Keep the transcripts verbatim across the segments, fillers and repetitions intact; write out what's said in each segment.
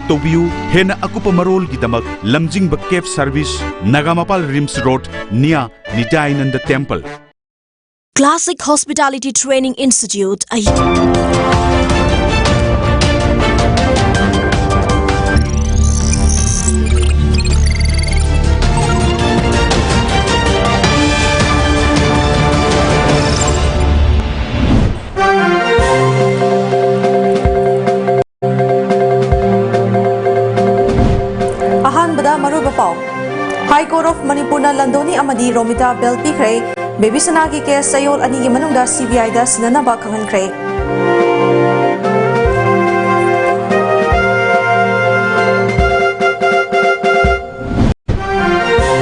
ꯇꯧꯕꯤꯌꯨ꯫ ꯍꯦꯟꯅ ꯑꯀꯨꯞꯄ ꯃꯔꯣꯜꯒꯤꯗꯃꯛ ꯂꯝꯖꯤꯡꯕ cab service, Nagamapal RIMS road, near Nityananda temple. Classic Hospitality Training Institute, a ꯑꯍꯥꯟꯕꯗ ꯃꯔꯨꯑꯣꯏꯕ ꯄꯥꯎ꯫ High Court of ꯃꯅꯤꯄꯨꯔꯅ ꯂꯟꯗꯣꯅꯤ ꯑꯃꯗꯤ ꯔꯣꯃꯤꯇꯥ bail ꯄꯤꯈ꯭ꯔꯦ꯫ ꯕꯦꯕꯤꯁꯅꯥꯒꯤ case ꯆꯌꯣꯜ ꯑꯅꯤꯒꯤ ꯃꯅꯨꯡꯗ CBI ꯗ ꯁꯤꯟꯅꯅꯕ ꯈꯪꯍꯟꯈ꯭ꯔꯦ꯫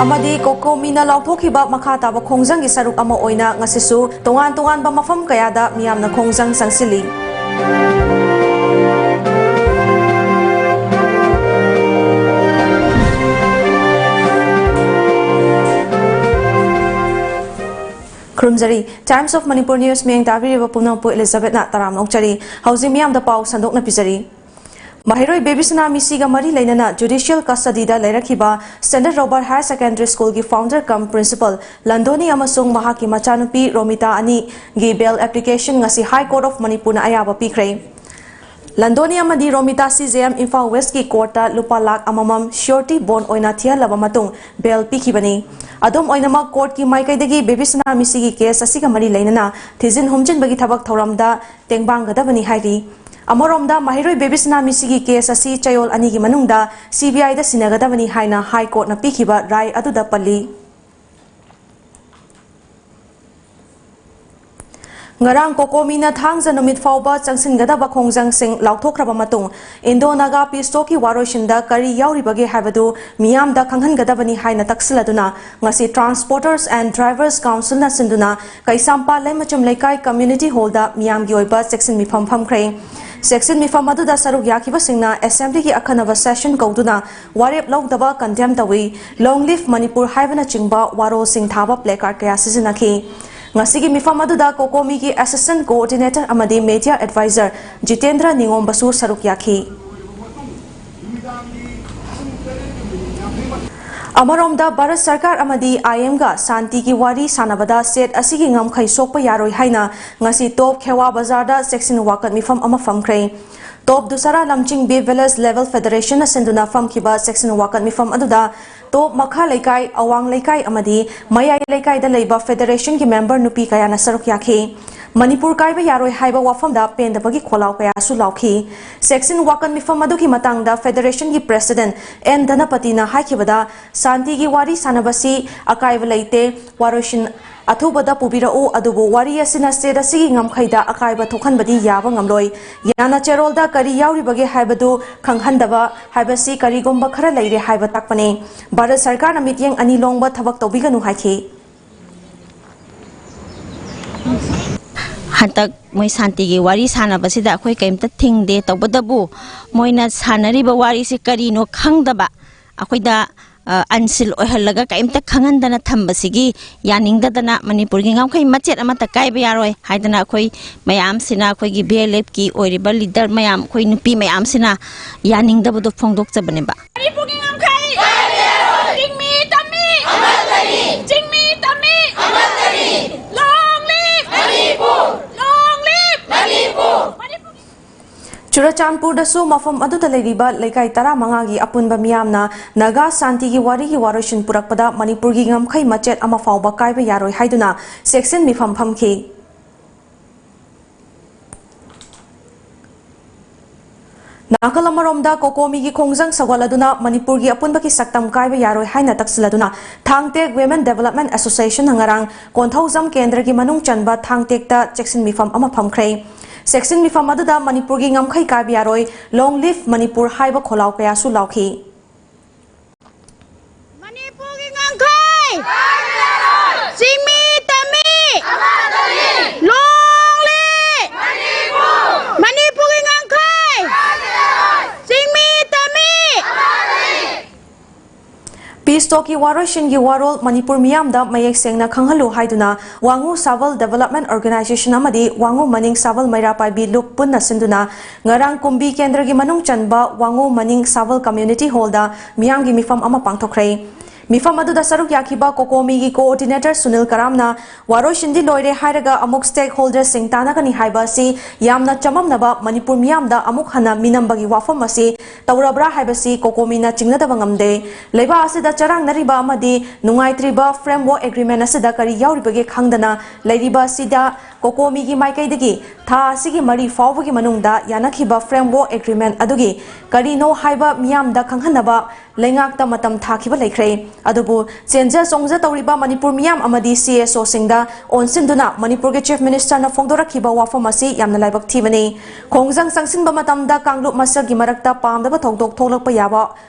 ꯑꯃꯗꯤ ꯀꯣꯀꯣꯃꯤꯅ ꯂꯥꯎꯊꯣꯛꯈꯤꯕ ꯃꯈꯥ ꯇꯥꯕ ꯈꯣꯡꯖꯪꯒꯤ ꯁꯔꯨꯛ ꯑꯃ ꯑꯣꯏꯅ ꯉꯁꯤꯁꯨ ꯇꯣꯉꯥꯟ ꯇꯣꯉꯥꯟꯕ ꯃꯐꯝ ꯀꯌꯥꯗ ꯃꯤꯌꯥꯝꯅ ꯈꯣꯡꯖꯪ ꯆꯪꯁꯤꯜꯂꯤ꯫ ꯈꯨꯔꯨꯝꯖꯔꯤ꯫ Times of Manipur News ꯃꯤꯠꯌꯦꯡ ꯇꯥꯕꯤꯔꯤꯕ ꯄꯨꯝꯅꯃꯛꯄꯨ ꯏꯂꯤꯖꯥꯕꯦꯠꯅ ꯇꯔꯥꯝꯅ ꯑꯣꯛꯆꯔꯤ꯫ ꯍꯧꯖꯤꯛ ꯃꯤꯌꯥꯝꯗ ꯄꯥꯎ ꯁꯟꯗꯣꯛꯅ ꯄꯤꯖꯔꯤ꯫ ꯃꯍꯩꯔꯣꯏ ꯕꯦꯕꯤꯁꯅꯥ ꯃꯤꯁꯤꯒ ꯃꯔꯤ ꯂꯩꯅꯅ judicial custody ꯗ ꯂꯩꯔꯛꯈꯤꯕ Standard Robert Higher Secondary School ꯒꯤ founder cum principal ꯂꯟꯗꯣꯅꯤ ꯑꯃꯁꯨꯡ ꯃꯍꯥꯛꯀꯤ ꯃꯆꯥꯅꯨꯄꯤ ꯔꯣꯃꯤꯇꯥ ꯑꯅꯤꯒꯤ bail application ꯉꯁꯤ High Court of ꯃꯅꯤꯄꯨꯔꯅ ꯑꯌꯥꯕ ꯄꯤꯈ꯭ꯔꯦ꯫ ꯂꯟꯗꯣꯅꯤ ꯑꯃꯗꯤ ꯔꯣꯃꯤꯇꯥ CJM ꯏꯝꯐꯥꯜ West ꯀꯤ court ꯇ ꯂꯨꯄꯥ ꯂꯥꯈ ꯑꯃꯃꯝ surety bond ꯑꯣꯏꯅ ꯊꯤꯍꯜꯂꯕ ꯃꯇꯨꯡ bail ꯄꯤꯈꯤꯕꯅꯤ꯫ ꯑꯗꯨꯝ ꯑꯣꯏꯅꯃꯛ, court ꯀꯤ ꯃꯥꯏꯀꯩꯗꯒꯤ ꯕꯦꯕꯤꯁꯅꯥ ꯃꯤꯁꯤꯒꯤ case ꯑꯁꯤꯒ ꯃꯔꯤ ꯂꯩꯅꯅ ꯊꯤꯖꯤꯟ ꯍꯨꯝꯖꯤꯟꯕꯒꯤ ꯊꯕꯛ ꯊꯧꯔꯝꯗ ꯇꯦꯡꯕꯥꯡꯒꯗꯕꯅꯤ ꯍꯥꯏꯔꯤ꯫ ꯑꯃꯔꯣꯝꯗ, ꯃꯍꯩꯔꯣꯏ ꯕꯦꯕꯤꯁꯅꯥ ꯃꯤꯁꯤꯒꯤ case ꯑꯁꯤ ꯆꯌꯣꯜ ꯑꯅꯤꯒꯤ ꯃꯅꯨꯡꯗ CBI ꯗ ꯁꯤꯟꯅꯒꯗꯕꯅꯤ ꯍꯥꯏꯅ High Court ꯅ ꯄꯤꯈꯤꯕ ꯔꯥꯏ ꯑꯗꯨꯗ ꯄꯜꯂꯤ꯫ ꯉꯔꯥꯡ ꯀꯣꯀꯣꯃꯤꯅ ꯊꯥꯡꯖ ꯅꯨꯃꯤꯠ ꯐꯥꯎꯕ ꯆꯪꯁꯤꯟꯒꯗꯕ ꯈꯣꯡꯖꯪꯁꯤꯡ ꯂꯥꯎꯊꯣꯛꯈ꯭ꯔꯕ ꯃꯇꯨꯡ, Indo Naga peace talk ꯀꯤ ꯋꯥꯔꯣꯏꯁꯤꯟꯗ ꯀꯔꯤ ꯌꯥꯎꯔꯤꯕꯒꯦ ꯍꯥꯏꯕꯗꯨ ꯃꯤꯌꯥꯝꯗ ꯈꯪꯍꯟꯒꯗꯕꯅꯤ ꯍꯥꯏꯅ ꯇꯛꯁꯤꯜꯂꯗꯨꯅ ꯉꯁꯤ Transporters and Drivers Council ꯅ ꯁꯤꯟꯗꯨꯅ ꯀꯩꯁꯥꯝꯄꯥꯠ ꯂꯩꯃꯆꯨꯝ ꯂꯩꯀꯥꯏ community hall ꯗ ꯃꯤꯌꯥꯝꯒꯤ ꯑꯣꯏꯕ ꯆꯦꯛꯁꯤꯟ ꯃꯤꯐꯝ ꯐꯝꯈ꯭ꯔꯦ꯫ ꯆꯦꯛꯁꯤꯟ ꯃꯤꯐꯝ ꯑꯗꯨꯗ ꯁꯔꯨꯛ ꯌꯥꯈꯤꯕꯁꯤꯡꯅ assembly ꯒꯤ ꯑꯈꯟꯅꯕ session ꯀꯧꯗꯨꯅ ꯋꯥꯔꯦꯞ ꯂꯧꯗꯕ condemn ꯇꯧꯏ, Long Live Manipur ꯍꯥꯏꯕꯅꯆꯤꯡꯕ ꯋꯥꯔꯣꯜꯁꯤꯡ ꯊꯥꯕ placard ꯀꯌꯥ ꯁꯤꯖꯤꯟꯅꯈꯤ꯫ ꯉꯁꯤꯒꯤ ꯃꯤꯐꯝ ꯑꯗꯨꯗ ꯀꯣꯀꯣꯃꯤꯒꯤ assistant coordinator ꯑꯃꯗꯤ media advisor ꯖꯤꯇꯦꯟꯗ꯭ꯔ ꯅꯤꯉꯣꯝꯕꯁꯨ ꯁꯔꯨꯛ ꯌꯥꯈꯤ꯫ ꯑꯃꯔꯣꯝꯗ, ꯚꯥꯔꯠ ꯁꯔꯀꯥꯔ ꯑꯃꯗꯤ ꯑꯥꯏ ꯑꯦꯝꯒ ꯁꯥꯟꯇꯤꯒꯤ ꯋꯥꯔꯤ ꯁꯥꯟꯅꯕꯗ ꯁ꯭ꯇꯦꯠ ꯑꯁꯤꯒꯤ ꯉꯝꯈꯩ ꯁꯣꯛꯄ ꯌꯥꯔꯣꯏ ꯍꯥꯏꯅ ꯉꯁꯤ ꯇꯣꯞ ꯈꯦꯋꯥ ꯕꯖꯥꯔꯗ ꯆꯦꯛꯁꯤꯟ ꯋꯥꯀꯠ ꯃꯤꯐꯝ ꯑꯃ ꯐꯝꯈ꯭ꯔꯦ꯫ ꯇꯣꯞ ꯗꯨꯁꯥꯔꯥ ꯂꯝꯆꯤꯡꯕꯤ ꯚꯤꯂꯦꯖ ꯂꯦꯚꯦꯜ ꯐꯦꯗꯔꯦꯁꯟꯅ ꯁꯤꯟꯗꯨꯅ ꯐꯝꯈꯤꯕ ꯆꯦꯛꯁꯤꯟ ꯋꯥꯀꯠ ꯃꯤꯐꯝ ꯑꯗꯨꯗ ꯇꯣꯞ ꯃꯈꯥ ꯂꯩꯀꯥꯏ, ꯑꯋꯥꯡ ꯂꯩꯀꯥꯏ ꯑꯃꯗꯤ ꯃꯌꯥꯏ ꯂꯩꯀꯥꯏꯗ ꯂꯩꯕ ꯐꯦꯗꯔꯦꯁꯟꯒꯤ ꯃꯦꯝꯕꯔ ꯅꯨꯄꯤ ꯀꯌꯥꯅ ꯁꯔꯨꯛ ꯌꯥꯈꯤ꯫ ꯃꯅꯤꯄꯨꯔ ꯀꯥꯏꯕ ꯌꯥꯔꯣꯏ ꯍꯥꯏꯕ ꯋꯥꯐꯝꯗ ꯄꯦꯟꯗꯕꯒꯤ ꯈꯣꯜꯂꯥꯎ ꯀꯌꯥꯁꯨ ꯂꯥꯎꯈꯤ꯫ ꯆꯦꯛꯁꯤꯟ ꯋꯥꯀꯠ ꯃꯤꯐꯝ ꯑꯗꯨꯒꯤ ꯃꯇꯥꯡꯗ ꯐꯦꯗꯔꯦꯁꯟꯒꯤ ꯄ꯭ꯔꯦꯁꯤꯗꯦꯟꯠ ꯑꯦꯟ ꯙꯅꯄꯇꯤꯅ ꯍꯥꯏꯈꯤꯕꯗ, ꯁꯥꯟꯇꯤꯒꯤ ꯋꯥꯔꯤ ꯁꯥꯟꯅꯕꯁꯤ ꯑꯀꯥꯏꯕ ꯂꯩꯇꯦ, ꯋꯥꯔꯣꯏꯁꯤꯟ ꯑꯊꯨꯕꯗ ꯄꯨꯕꯤꯔꯛꯎ, ꯑꯗꯨꯕꯨ ꯋꯥꯔꯤ ꯑꯁꯤꯅ ꯁ꯭ꯇꯦꯠ ꯑꯁꯤꯒꯤ ꯉꯝꯈꯩꯗ ꯑꯀꯥꯏꯕ ꯊꯣꯛꯍꯟꯕꯗꯤ ꯌꯥꯕ ꯉꯝꯂꯣꯏ꯫ ꯌꯥꯅ ꯆꯦꯔꯣꯜꯗ ꯀꯔꯤ ꯌꯥꯎꯔꯤꯕꯒꯦ ꯍꯥꯏꯕꯗꯨ ꯈꯪꯍꯟꯗꯕ ꯍꯥꯏꯕꯁꯤ ꯀꯔꯤꯒꯨꯝꯕ ꯈꯔ ꯂꯩꯔꯦ ꯍꯥꯏꯕ ꯇꯥꯛꯄꯅꯤ꯫ ꯚꯥꯔꯠ ꯁꯔꯀꯥꯔꯅ ꯃꯤꯠꯌꯦꯡ ꯑꯅꯤ ꯂꯣꯡꯕ ꯊꯕꯛ ꯇꯧꯕꯤꯒꯅꯨ ꯍꯥꯏꯈꯤ꯫ ꯍꯟꯗꯛ ꯃꯣꯏ ꯁꯥꯟꯇꯤꯒꯤ ꯋꯥꯔꯤ ꯁꯥꯟꯅꯕꯁꯤꯗ ꯑꯩꯈꯣꯏ ꯀꯔꯤꯝꯇ ꯊꯤꯡꯗꯦ꯫ ꯇꯧꯕꯇꯕꯨ ꯃꯣꯏꯅ ꯁꯥꯟꯅꯔꯤꯕ ꯋꯥꯔꯤꯁꯤ ꯀꯔꯤꯅꯣ ꯈꯪꯗꯕ, ꯑꯩꯈꯣꯏꯗ ꯑ, ꯑꯟꯁꯤꯜ ꯑꯣꯏꯍꯜꯂꯒ ꯀꯔꯤꯝꯇ ꯈꯪꯍꯟꯗꯅ ꯊꯝꯕꯁꯤꯒꯤ ꯌꯥꯅꯤꯡꯗꯗꯅ, ꯃꯅꯤꯄꯨꯔꯒꯤ ꯉꯝꯈꯩ ꯃꯆꯦꯠ ꯑꯃꯠꯇ ꯀꯥꯏꯕ ꯌꯥꯔꯣꯏ ꯍꯥꯏꯗꯅ ꯑꯩꯈꯣꯏ ꯃꯌꯥꯝꯁꯤꯅ, ꯑꯩꯈꯣꯏꯒꯤ ꯚꯤ ꯑꯦꯜ ꯑꯦꯐꯀꯤ ꯑꯣꯏꯔꯤꯕ ꯂꯤꯗꯔ ꯃꯌꯥꯝ, ꯑꯩꯈꯣꯏ ꯅꯨꯄꯤ ꯃꯌꯥꯝꯁꯤꯅ ꯌꯥꯅꯤꯡꯗꯕꯗꯣ ꯐꯣꯡꯗꯣꯛꯆꯕꯅꯦꯕ꯫ ꯃꯅꯤꯄꯨꯔꯒꯤ ꯉꯝꯈꯩ! ꯆꯤꯡꯃꯤ ꯇꯝꯃꯤ! ꯆꯤꯡꯃꯤ ꯇꯝꯃꯤ! Long live! Long live! Manipur! ꯆꯨꯔꯆꯥꯟꯄꯨꯔꯗꯁꯨ ꯃꯐꯝ ꯑꯗꯨꯗ ꯂꯩꯔꯤꯕ ꯂꯩꯀꯥꯏ ꯇꯔꯥꯃꯉꯥꯒꯤ ꯑꯄꯨꯟꯕ ꯃꯤꯌꯥꯝꯅ ꯅꯥꯒꯥ ꯁꯥꯟꯇꯤꯒꯤ ꯋꯥꯔꯤꯒꯤ ꯋꯥꯔꯣꯏꯁꯤꯟ ꯄꯨꯔꯛꯄꯗ ꯃꯅꯤꯄꯨꯔꯒꯤ ꯉꯝꯈꯩ ꯃꯆꯦꯠ ꯑꯃ ꯐꯥꯎꯕ ꯀꯥꯏꯕ ꯌꯥꯔꯣꯏ ꯍꯥꯏꯗꯨꯅ ꯆꯦꯛꯁꯤꯟ ꯃꯤꯐꯝ ꯐꯝꯈꯤ꯫ ꯅꯥꯀꯜ ꯑꯃꯔꯣꯝꯗ, ꯀꯣꯀꯣꯃꯤꯒꯤ ꯈꯣꯡꯖꯪ ꯁꯧꯒꯠꯂꯗꯨꯅ ꯃꯅꯤꯄꯨꯔꯒꯤ ꯑꯄꯨꯟꯕꯒꯤ ꯁꯛꯇꯝ ꯀꯥꯏꯕ ꯌꯥꯔꯣꯏ ꯍꯥꯏꯅ ꯇꯛꯁꯤꯜꯂꯗꯨꯅ ꯊꯥꯡꯇꯦꯛ ꯋꯤꯃꯦꯟ ꯗꯦꯕꯂꯞꯃꯦꯟ ꯑꯦꯁꯣꯁꯤꯌꯦꯁꯟꯅ ꯉꯔꯥꯡ ꯀꯣꯟꯊꯧꯖꯝ ꯀꯦꯟꯗ꯭ꯔꯒꯤ ꯃꯅꯨꯡ ꯆꯟꯕ ꯊꯥꯡꯇꯦꯛꯇ ꯆꯦꯛꯁꯤꯟ ꯃꯤꯐꯝ ꯑꯃ ꯐꯝꯈ꯭ꯔꯦ꯫ ꯆꯦꯛꯁꯤꯟ ꯃꯤꯐꯝ ꯑꯗꯨꯗ ꯃꯅꯤꯄꯨꯔꯒꯤ ꯉꯝꯈꯩ ꯀꯥꯏꯕ ꯌꯥꯔꯣꯏ, Long live ꯃꯅꯤꯄꯨꯔ ꯍꯥꯏꯕ ꯈꯣꯜꯂꯥꯎ ꯀꯌꯥꯁꯨ ꯂꯥꯎꯈꯤ꯫ ꯃꯅꯤꯄꯨꯔꯒꯤ ꯉꯝꯈꯩ! ꯆꯤꯡꯃꯤ ꯇꯝꯃꯤ! Long live! ꯃꯅꯤꯄꯨꯔꯒꯤ ꯉꯝꯈꯩ! ꯆꯤꯡꯃꯤ ꯇꯝꯃꯤ! Peace Talkꯀꯤ ꯋꯥꯔꯣꯏꯁꯤꯟꯒꯤ ꯋꯥꯔꯣꯜ ꯃꯅꯤꯄꯨꯔ ꯃꯤꯌꯥꯝꯗ ꯃꯌꯦꯛ ꯁꯦꯡꯅ ꯈꯪꯍꯜꯂꯨ ꯍꯥꯏꯗꯨꯅ ꯋꯥꯉꯨ ꯁꯥꯕꯜ Development Organisation ꯑꯃꯗꯤ ꯋꯥꯉꯨ ꯃꯅꯤꯡ ꯁꯥꯕꯜ ꯃꯩꯔꯥ ꯄꯥꯏꯕꯤ ꯂꯨꯞ ꯄꯨꯟꯅ ꯁꯤꯟꯗꯨꯅ ꯉꯔꯥꯡ ꯀꯨꯝꯕꯤ ꯀꯦꯟꯗ꯭ꯔꯒꯤ ꯃꯅꯨꯡ ꯆꯟꯕ ꯋꯥꯉꯨ ꯃꯅꯤꯡ ꯁꯥꯕꯜ Community Hallꯗ ꯃꯤꯌꯥꯝꯒꯤ ꯃꯤꯐꯝ ꯑꯃ ꯄꯥꯡꯊꯣꯛꯈ꯭ꯔꯦ꯫ ꯃꯤꯐꯝ ꯑꯗꯨꯗ ꯁꯔꯨꯛ ꯌꯥꯈꯤꯕ ꯀꯣꯀꯣꯃꯤꯒꯤ Coordinator ꯁꯨꯅꯤꯜ ꯀꯔꯥꯝꯅ ꯋꯥꯔꯣꯏꯁꯤꯟꯗꯤ ꯂꯣꯏꯔꯦ ꯍꯥꯏꯔꯒ ꯑꯃꯨꯛ stakeholderꯁꯤꯡ ꯇꯥꯟꯅꯒꯅꯤ ꯍꯥꯏꯕ ꯑꯁꯤ ꯌꯥꯝꯅ ꯆꯃꯝꯅꯕ, ꯃꯅꯤꯄꯨꯔ ꯃꯤꯌꯥꯝꯗ ꯑꯃꯨꯛ ꯍꯟꯅ ꯃꯤꯅꯝꯕꯒꯤ ꯋꯥꯐꯝ ꯑꯁꯤ ꯇꯧꯔꯕ꯭ꯔꯥ ꯍꯥꯏꯕꯁꯤ ꯀꯣꯀꯣꯃꯤꯅ ꯆꯤꯡꯅꯗꯕ ꯉꯝꯗꯦ꯫ ꯂꯩꯕꯥꯛ ꯑꯁꯤꯗ ꯆꯔꯥꯡꯅꯔꯤꯕ ꯑꯃꯗꯤ ꯅꯨꯡꯉꯥꯏꯇ꯭ꯔꯤꯕ Framework Agreement ꯑꯁꯤꯗ ꯀꯔꯤ ꯌꯥꯎꯔꯤꯕꯒꯦ ꯈꯪꯗꯅ ꯂꯩꯔꯤꯕ ꯑꯁꯤꯗ ꯀꯣꯀꯣꯃꯤꯒꯤ ꯃꯥꯏꯀꯩꯗꯒꯤ ꯊꯥ ꯑꯁꯤꯒꯤ ꯃꯔꯤ ꯐꯥꯎꯕꯒꯤ ꯃꯅꯨꯡꯗ ꯌꯥꯅꯈꯤꯕ Framework Agreement ꯑꯗꯨꯒꯤ ꯀꯔꯤꯅꯣ ꯍꯥꯏꯕ ꯃꯤꯌꯥꯝꯗ ꯈꯪꯍꯟꯅꯕ ꯂꯩꯉꯥꯛꯇ ꯃꯇꯝ ꯊꯥꯈꯤꯕ ꯂꯩꯈ꯭ꯔꯦ꯫ ꯑꯗꯨꯕꯨ ꯆꯦꯟꯖ ꯆꯣꯡꯖ ꯇꯧꯔꯤꯕ ꯃꯅꯤꯄꯨꯔ ꯃꯤꯌꯥꯝ ꯑꯃꯗꯤ CSOꯁꯤꯡꯗ ꯑꯣꯟꯁꯤꯟꯗꯨꯅ ꯃꯅꯤꯄꯨꯔꯒꯤ Chief Ministerꯅ ꯐꯣꯡꯗꯣꯔꯛꯈꯤꯕ ꯋꯥꯐꯝ ꯑꯁꯤ ꯌꯥꯝꯅ ꯂꯥꯏꯕꯛ ꯊꯤꯕꯅꯤ꯫ ꯈꯣꯡꯖꯪ ꯆꯪꯁꯤꯟꯕ ꯃꯇꯝꯗ ꯀꯥꯡꯂꯨꯞ ꯃꯁꯦꯜꯒꯤ ꯃꯔꯛꯇ ꯄꯥꯝꯗꯕ ꯊꯧꯗꯣꯛ ꯊꯣꯛꯂꯛꯄ ꯌꯥꯕ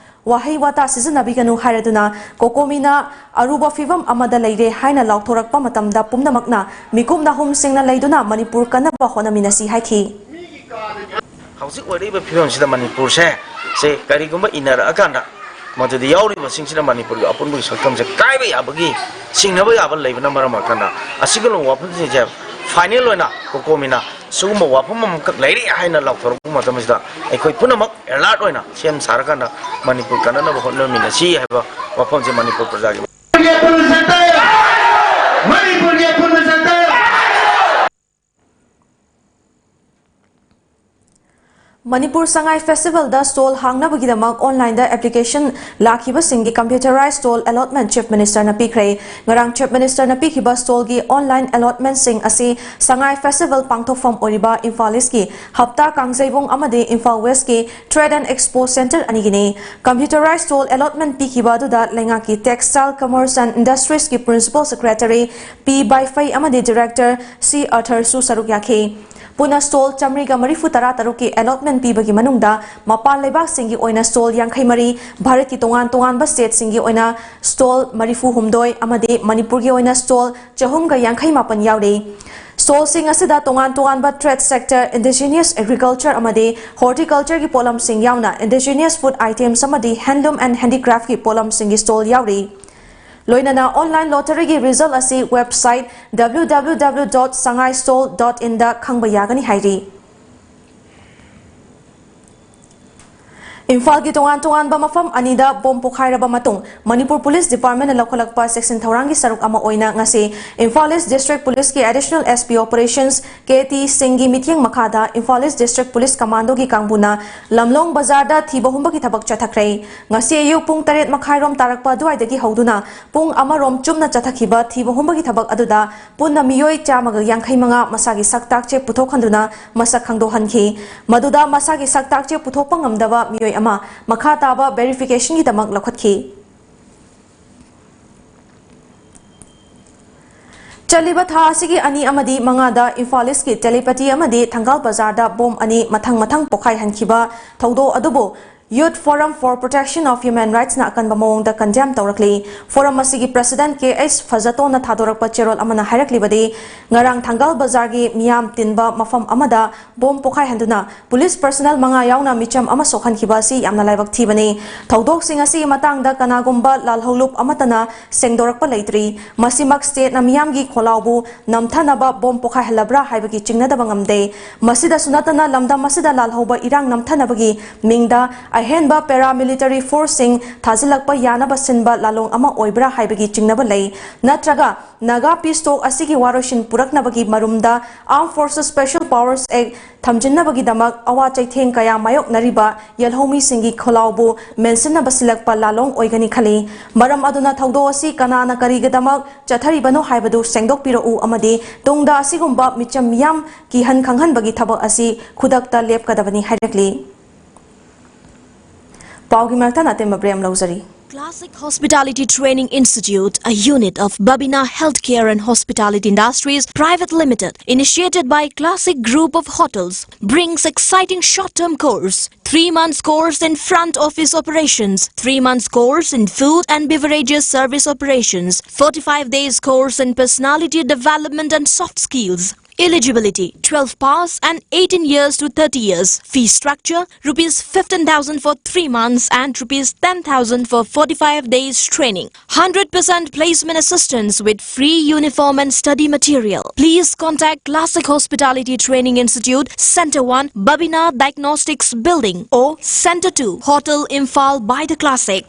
ꯋꯥꯍꯩ ꯋꯥꯇꯥ ꯁꯤꯖꯤꯟꯅꯕꯤꯒꯅꯨ ꯍꯥꯏꯔꯗꯨꯅ ꯀꯣꯀꯣꯃꯤꯅ ꯑꯔꯨꯕ ꯐꯤꯚꯝ ꯑꯃꯗ ꯂꯩꯔꯦ ꯍꯥꯏꯅ ꯂꯥꯎꯊꯣꯔꯛꯄ ꯃꯇꯝꯗ ꯄꯨꯝꯅꯃꯛꯅ ꯃꯤꯀꯨꯞ ꯅꯥꯍꯨꯝ ꯁꯤꯡꯅ ꯂꯩꯗꯨꯅ ꯃꯅꯤꯄꯨꯔ ꯀꯟꯅꯕ ꯍꯣꯠꯅꯃꯤꯟꯅꯁꯤ ꯍꯥꯏꯈꯤ꯫ ꯍꯧꯖꯤꯛ ꯑꯣꯏꯔꯛꯏꯕ ꯐꯤꯕꯝꯁꯤꯗ ꯃꯅꯤꯄꯨꯔꯁꯦ ꯁꯦ ꯀꯔꯤꯒꯨꯝꯕ ꯏꯟꯅꯔꯛꯑꯀꯥꯟꯗ ꯃꯗꯨꯗ ꯌꯥꯎꯔꯤꯕꯁꯤꯡꯁꯤꯅ ꯃꯅꯤꯄꯨꯔꯒꯤ ꯑꯄꯨꯟꯕꯒꯤ ꯁꯛꯇꯝꯁꯦ ꯀꯥꯏꯕ ꯌꯥꯕꯒꯤ ꯆꯤꯡꯅꯕ ꯌꯥꯕ ꯂꯩꯕꯅ ꯃꯔꯝ ꯑꯣꯏꯔꯀꯥꯟꯗ ꯑꯁꯤꯒꯨꯝꯂꯕ ꯋꯥꯐꯝꯁꯤꯡꯁꯦ final ꯑꯣꯏꯅ ꯀꯣꯀꯣꯃꯤꯅ ꯁꯤꯒꯨꯝꯕ ꯋꯥꯐꯝ ꯑꯃꯈꯛ ꯂꯩꯔꯦ ꯍꯥꯏꯅ ꯂꯥꯎꯊꯣꯔꯛꯄ ꯃꯇꯝꯁꯤꯗ ꯑꯩꯈꯣꯏ ꯄꯨꯝꯅꯃꯛ alert ꯑꯣꯏꯅ ꯁꯦꯝ ꯁꯥꯔꯀꯥꯟꯗ ꯃꯅꯤꯄꯨꯔ ꯀꯟꯅꯅꯕ ꯍꯣꯠꯅꯃꯤꯟꯅꯁꯤ ꯍꯥꯏꯕ ꯋꯥꯐꯝꯁꯦ Manipur ꯄ꯭ꯔꯖꯥꯒꯤ Manipur Sangai ꯐꯦꯁꯇꯤꯚꯦꯜꯗ stall ꯍꯥꯡꯅꯕꯒꯤꯗꯃꯛ online application ꯂꯥꯛꯈꯤꯕꯁꯤꯡꯒꯤ computerized stall allotment Chief Ministerꯅ ꯄꯤꯈ꯭ꯔꯦ꯫ ꯉꯔꯥꯡ Chief Ministerꯅ ꯄꯤꯈꯤꯕ stallꯒꯤ online allotmentꯁꯤꯡ ꯑꯁꯤ ꯁꯉꯥꯏ ꯐꯦꯁꯇꯤꯚꯦꯜ ꯄꯥꯡꯊꯣꯛꯐꯝ ꯑꯣꯏꯔꯤꯕ ꯏꯝꯐꯥꯜ ꯏꯁꯀꯤ ꯍꯞꯇꯥ ꯀꯥꯡꯖꯩꯕꯨꯡ ꯑꯃꯗꯤ ꯏꯝꯐꯥꯜ ꯋꯦꯁꯀꯤ Trade and Expo Centre ꯑꯅꯤꯒꯤꯅꯤ꯫ Computerized stall allotment ꯄꯤꯈꯤꯕ ꯑꯗꯨꯗ ꯂꯩꯉꯥꯛꯀꯤ Textile Commerce and Industriesꯀꯤ Principal Secretary P ꯕꯥꯏꯐꯩ ꯑꯃꯗꯤ Director C ꯑꯊꯔꯁꯨ ꯁꯔꯨꯛ ꯌꯥꯈꯤ꯫ ꯄꯨꯟꯅ stall ꯆꯥꯃꯔꯤꯒ ꯃꯔꯤꯐꯨ ꯇꯔꯥ ꯇꯔꯨꯛꯀꯤ allotment ꯄꯤꯕꯒꯤ ꯃꯅꯨꯡꯗ ꯃꯄꯥꯟ ꯂꯩꯕꯥꯛꯁꯤꯡꯒꯤ ꯑꯣꯏꯅ stall ꯌꯥꯡꯈꯩ ꯃꯔꯤ, ꯚꯥꯔꯠꯀꯤ ꯇꯣꯉꯥꯟ ꯇꯣꯉꯥꯟꯕ stateꯁꯤꯡꯒꯤ ꯑꯣꯏꯅ stall ꯃꯔꯤꯐꯨ ꯍꯨꯝꯗꯣꯏ ꯑꯃꯗꯤ ꯃꯅꯤꯄꯨꯔꯒꯤ ꯑꯣꯏꯅ stall ꯆꯍꯨꯝꯒ ꯌꯥꯡꯈꯩ ꯃꯥꯄꯟ ꯌꯥꯎꯔꯤ꯫ Stallꯁꯤꯡ ꯑꯁꯤꯗ ꯇꯣꯉꯥꯟ ꯇꯣꯉꯥꯟꯕ trade sector, indigenous agriculture ꯑꯃꯗꯤ horticultureꯒꯤ ꯄꯣꯠꯂꯝꯁꯤꯡ ꯌꯥꯎꯅ indigenous food items ꯑꯃꯗꯤ handloom and handicraftꯀꯤ ꯄꯣꯠꯂꯝꯁꯤꯡꯒꯤ stall ꯌꯥꯎꯔꯤ꯫ ꯂꯣꯏꯅꯅ online lotteryꯒꯤ result ꯑꯁꯤ website W W W dot sangaistall dot inꯗ ꯈꯪꯕ ꯌꯥꯒꯅꯤ ꯍꯥꯏꯔꯤ꯫ ꯏꯝꯐꯥꯜꯒꯤ ꯇꯣꯉꯥꯟ ꯇꯣꯉꯥꯟꯕ ꯃꯐꯝ ꯑꯅꯤꯗ bomb ꯄꯣꯈꯥꯏꯔꯕ ꯃꯇꯨꯡ ꯃꯅꯤꯄꯨꯔ Police Departmentꯅ ꯂꯧꯈꯠꯂꯛꯄ ꯆꯦꯛꯁꯤꯟ ꯊꯧꯔꯥꯡꯒꯤ ꯁꯔꯨꯛ ꯑꯃ ꯑꯣꯏꯅ ꯉꯁꯤ Imphal East District Policeꯀꯤ Additional S P Operations K T Singhꯒꯤ ꯃꯤꯠꯌꯦꯡ ꯃꯈꯥꯗ ꯏꯝꯐꯥꯜ East District Police Commandoꯒꯤ ꯀꯥꯡꯕꯨꯅ ꯂꯝꯂꯣꯡ ꯕꯖꯥꯔꯗ ꯊꯤꯕ ꯍꯨꯝꯕꯒꯤ ꯊꯕꯛ ꯆꯠꯊꯈ꯭ꯔꯦ꯫ ꯉꯁꯤ ꯑꯌꯨꯛ ꯄꯨꯡ ꯇꯔꯦꯠ ꯃꯈꯥꯏꯔꯣꯝ ꯇꯥꯔꯛꯄ ꯑꯗꯨꯋꯥꯏꯗꯒꯤ ꯍꯧꯗꯨꯅ ꯄꯨꯡ ꯑꯃꯔꯣꯝ ꯆꯨꯞꯅ ꯆꯠꯊꯈꯤꯕ ꯊꯤꯕ ꯍꯨꯝꯕꯒꯤ ꯊꯕꯛ ꯑꯗꯨꯗ ꯄꯨꯟꯅ ꯃꯤꯑꯣꯏ ꯆꯥꯝꯃꯒ ꯌꯥꯡꯈꯩ ꯃꯉꯥ ꯃꯁꯥꯒꯤ ꯁꯛ ꯇꯥꯛꯆꯦ ꯄꯨꯊꯣꯛꯍꯟꯗꯨꯅ ꯃꯁꯛ ꯈꯪꯗꯣꯛꯍꯟꯈꯤ꯫ ꯃꯗꯨꯗ ꯃꯁꯥꯒꯤ ꯁꯛ ꯇꯥꯛꯆꯦ ꯄꯨꯊꯣꯛꯄ ꯉꯝꯗꯕ ꯃꯤꯑꯣꯏ ꯑꯃ ꯃꯈꯥ ꯇꯥꯕ verificationꯒꯤꯗꯃꯛ ꯂꯧꯈꯠꯈꯤ꯫ ꯆꯠꯂꯤꯕ ꯊꯥ ꯑꯁꯤꯒꯤ ꯑꯅꯤ ꯑꯃꯗꯤ ꯃꯉꯥꯗ ꯏꯝꯐꯥꯜ Eastꯀꯤ ꯇꯦꯂꯤꯄꯇꯤ ꯑꯃꯗꯤ ꯊꯪꯒꯥꯜ ꯕꯖꯥꯔꯗ bomb ꯑꯅꯤ ꯃꯊꯪ ꯃꯊꯪ ꯄꯣꯈꯥꯏꯍꯟꯈꯤꯕ ꯊꯧꯗꯣꯛ ꯑꯗꯨꯕꯨ Youth Forum for Protection of Human Rightsꯅ ꯑꯀꯟꯕ ꯃꯑꯣꯡꯗ condemn ꯇꯧꯔꯛꯂꯤ꯫ Forum ꯑꯁꯤꯒꯤ President K H ꯐꯖꯇꯣꯟꯅ ꯊꯥꯗꯣꯔꯛꯄ ꯆꯦꯔꯣꯜ ꯑꯃꯅ ꯍꯥꯏꯔꯛꯂꯤꯕꯗꯤ, ꯉꯔꯥꯡ ꯊꯪꯒꯥꯜ ꯕꯖꯥꯔꯒꯤ ꯃꯤꯌꯥꯝ ꯇꯤꯟꯕ ꯃꯐꯝ ꯑꯃꯗ bomb ꯄꯣꯈꯥꯏꯍꯟꯗꯨꯅ police personnel ꯃꯉꯥ ꯌꯥꯎꯅ ꯃꯤꯆꯝ ꯑꯃ ꯁꯣꯛꯍꯟꯈꯤꯕ ꯑꯁꯤ ꯌꯥꯝꯅ ꯂꯥꯏꯕꯛ ꯊꯤꯕꯅꯤ꯫ ꯊꯧꯗꯣꯛꯁꯤꯡ ꯑꯁꯤꯒꯤ ꯃꯇꯥꯡꯗ ꯀꯅꯥꯒꯨꯝꯕ ꯂꯥꯜꯍꯧꯂꯨꯞ ꯑꯃꯠꯇꯅ ꯁꯦꯡꯗꯣꯔꯛꯄ ꯂꯩꯇ꯭ꯔꯤ꯫ ꯃꯁꯤꯃꯛ stateꯅ ꯃꯤꯌꯥꯝꯒꯤ ꯈꯣꯜꯂꯥꯎꯕꯨ ꯅꯝꯊꯅꯕ bomb ꯄꯣꯈꯥꯏꯍꯜꯂꯕ꯭ꯔꯥ ꯍꯥꯏꯕꯒꯤ ꯆꯤꯡꯅꯗꯕ ꯉꯝꯗꯦ꯫ ꯃꯁꯤꯗꯁꯨ ꯅꯠꯇꯅ ꯂꯝꯗꯝ ꯑꯁꯤꯗ ꯂꯥꯜꯍꯧꯕ ꯏꯔꯥꯡ ꯅꯝꯊꯅꯕꯒꯤ ꯃꯤꯡꯗ ꯑꯍꯦꯟꯕ paramilitary forceꯁꯤꯡ ꯊꯥꯖꯤꯜꯂꯛꯄ ꯌꯥꯅꯕ ꯁꯤꯟꯕ ꯂꯥꯂꯣꯡ ꯑꯃ ꯑꯣꯏꯕ꯭ꯔꯥ ꯍꯥꯏꯕꯒꯤ ꯆꯤꯡꯅꯕ ꯂꯩ꯫ ꯅꯠꯇ꯭ꯔꯒ Naga peace talk ꯑꯁꯤꯒꯤ ꯋꯥꯔꯣꯏꯁꯤꯟ ꯄꯨꯔꯛꯅꯕꯒꯤ ꯃꯔꯨꯝꯗ Armed Forces Special Powers Act ꯊꯝꯖꯤꯟꯅꯕꯒꯤꯗꯃꯛ ꯑꯋꯥ ꯆꯩꯊꯦꯡ ꯀꯌꯥ ꯃꯥꯌꯣꯛꯅꯔꯤꯕ ꯌꯦꯜꯍꯧꯃꯤꯁꯤꯡꯒꯤ ꯈꯣꯜꯂꯥꯎꯕꯨ ꯃꯦꯟꯁꯤꯟꯅꯕ ꯁꯤꯜꯂꯛꯄ ꯂꯥꯂꯣꯡ ꯑꯣꯏꯒꯅꯤ ꯈꯜꯂꯤ꯫ ꯃꯔꯝ ꯑꯗꯨꯅ ꯊꯧꯗꯣꯛ ꯑꯁꯤ ꯀꯅꯥꯅ ꯀꯔꯤꯒꯤꯗꯃꯛ ꯆꯠꯊꯔꯤꯕꯅꯣ ꯍꯥꯏꯕꯗꯨ ꯁꯦꯡꯗꯣꯛꯄꯤꯔꯛꯎ ꯑꯃꯗꯤ ꯇꯨꯡꯗ ꯑꯁꯤꯒꯨꯝꯕ ꯃꯤꯆꯝ ꯃꯤꯌꯥꯝ ꯀꯤꯍꯟ ꯈꯪꯍꯟꯕꯒꯤ ꯊꯕꯛ ꯑꯁꯤ ꯈꯨꯗꯛꯇ ꯂꯦꯞꯀꯗꯕꯅꯤ ꯍꯥꯏꯔꯛꯂꯤ꯫ ꯄꯥꯎꯒꯤ ꯃꯔꯛꯇ ꯅꯥꯇꯦꯝꯕ ꯕ꯭ꯔꯦꯝ ꯂꯧꯖꯔꯤ꯫ Classic Hospitality Training Institute, a unit of Babina Healthcare and Hospitality Industries Private Limited, initiated by Classic Group of Hotels, brings exciting short-term course, three months course in front office operations, three months course in food and beverages service operations, forty-five days course in personality development and soft skills. Eligibility: twelve pass and eighteen years to thirty years. Fee structure: rupees fifteen thousand for three months and rupees ten thousand for forty-five days training. Hundred percent placement assistance with free uniform and study material. Please contact Classic Hospitality Training Institute, Center one, Babina Diagnostics Building, or Center two, Hotel Imphal by the Classic.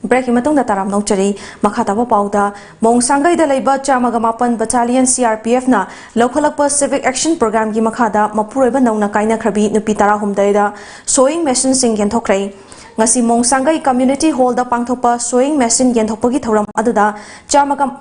ꯕ꯭ꯔꯦꯛꯀꯤ ꯃꯇꯨꯡꯗ ꯇꯔꯥꯝꯅ ꯑꯣꯛꯆꯔꯤ꯫ ꯃꯈꯥ ꯇꯥꯕ ꯄꯥꯎꯗ, ꯃꯣꯡꯁꯥꯡꯒꯩꯗ ꯂꯩꯕ ꯆꯥꯝꯃꯒ ꯃꯥꯄꯟ battalion C R P ꯑꯦꯐꯅ ꯂꯧꯈꯠꯂꯛꯄ ꯁꯤꯚꯤꯛ ꯑꯦꯛꯁꯟ ꯄ꯭ꯔꯣꯒ꯭ꯔꯥꯝꯒꯤ ꯃꯈꯥꯗ ꯃꯄꯨꯔꯣꯏꯕ ꯅꯧꯅ ꯀꯥꯏꯅꯈ꯭ꯔꯕꯤ ꯅꯨꯄꯤ ꯇꯔꯥꯍꯨꯝꯗꯣꯏꯗ ꯁꯣꯌꯤꯡ ꯃꯦꯁꯤꯟꯁꯤꯡ ꯌꯦꯟꯊꯣꯛꯈ꯭ꯔꯦ꯫ ꯉꯁꯤ ꯃꯣꯡꯁꯥꯡꯒꯩ ꯀꯝꯃ꯭ꯌꯨꯅꯤꯇꯤ ꯍꯣꯜꯗ ꯄꯥꯡꯊꯣꯛꯄ ꯁꯣꯌꯤꯡ ꯃꯦꯁꯤꯟ ꯌꯦꯟꯊꯣꯛꯄꯒꯤ ꯊꯧꯔꯝ ꯑꯗꯨꯗ ꯆꯥꯝꯃꯒ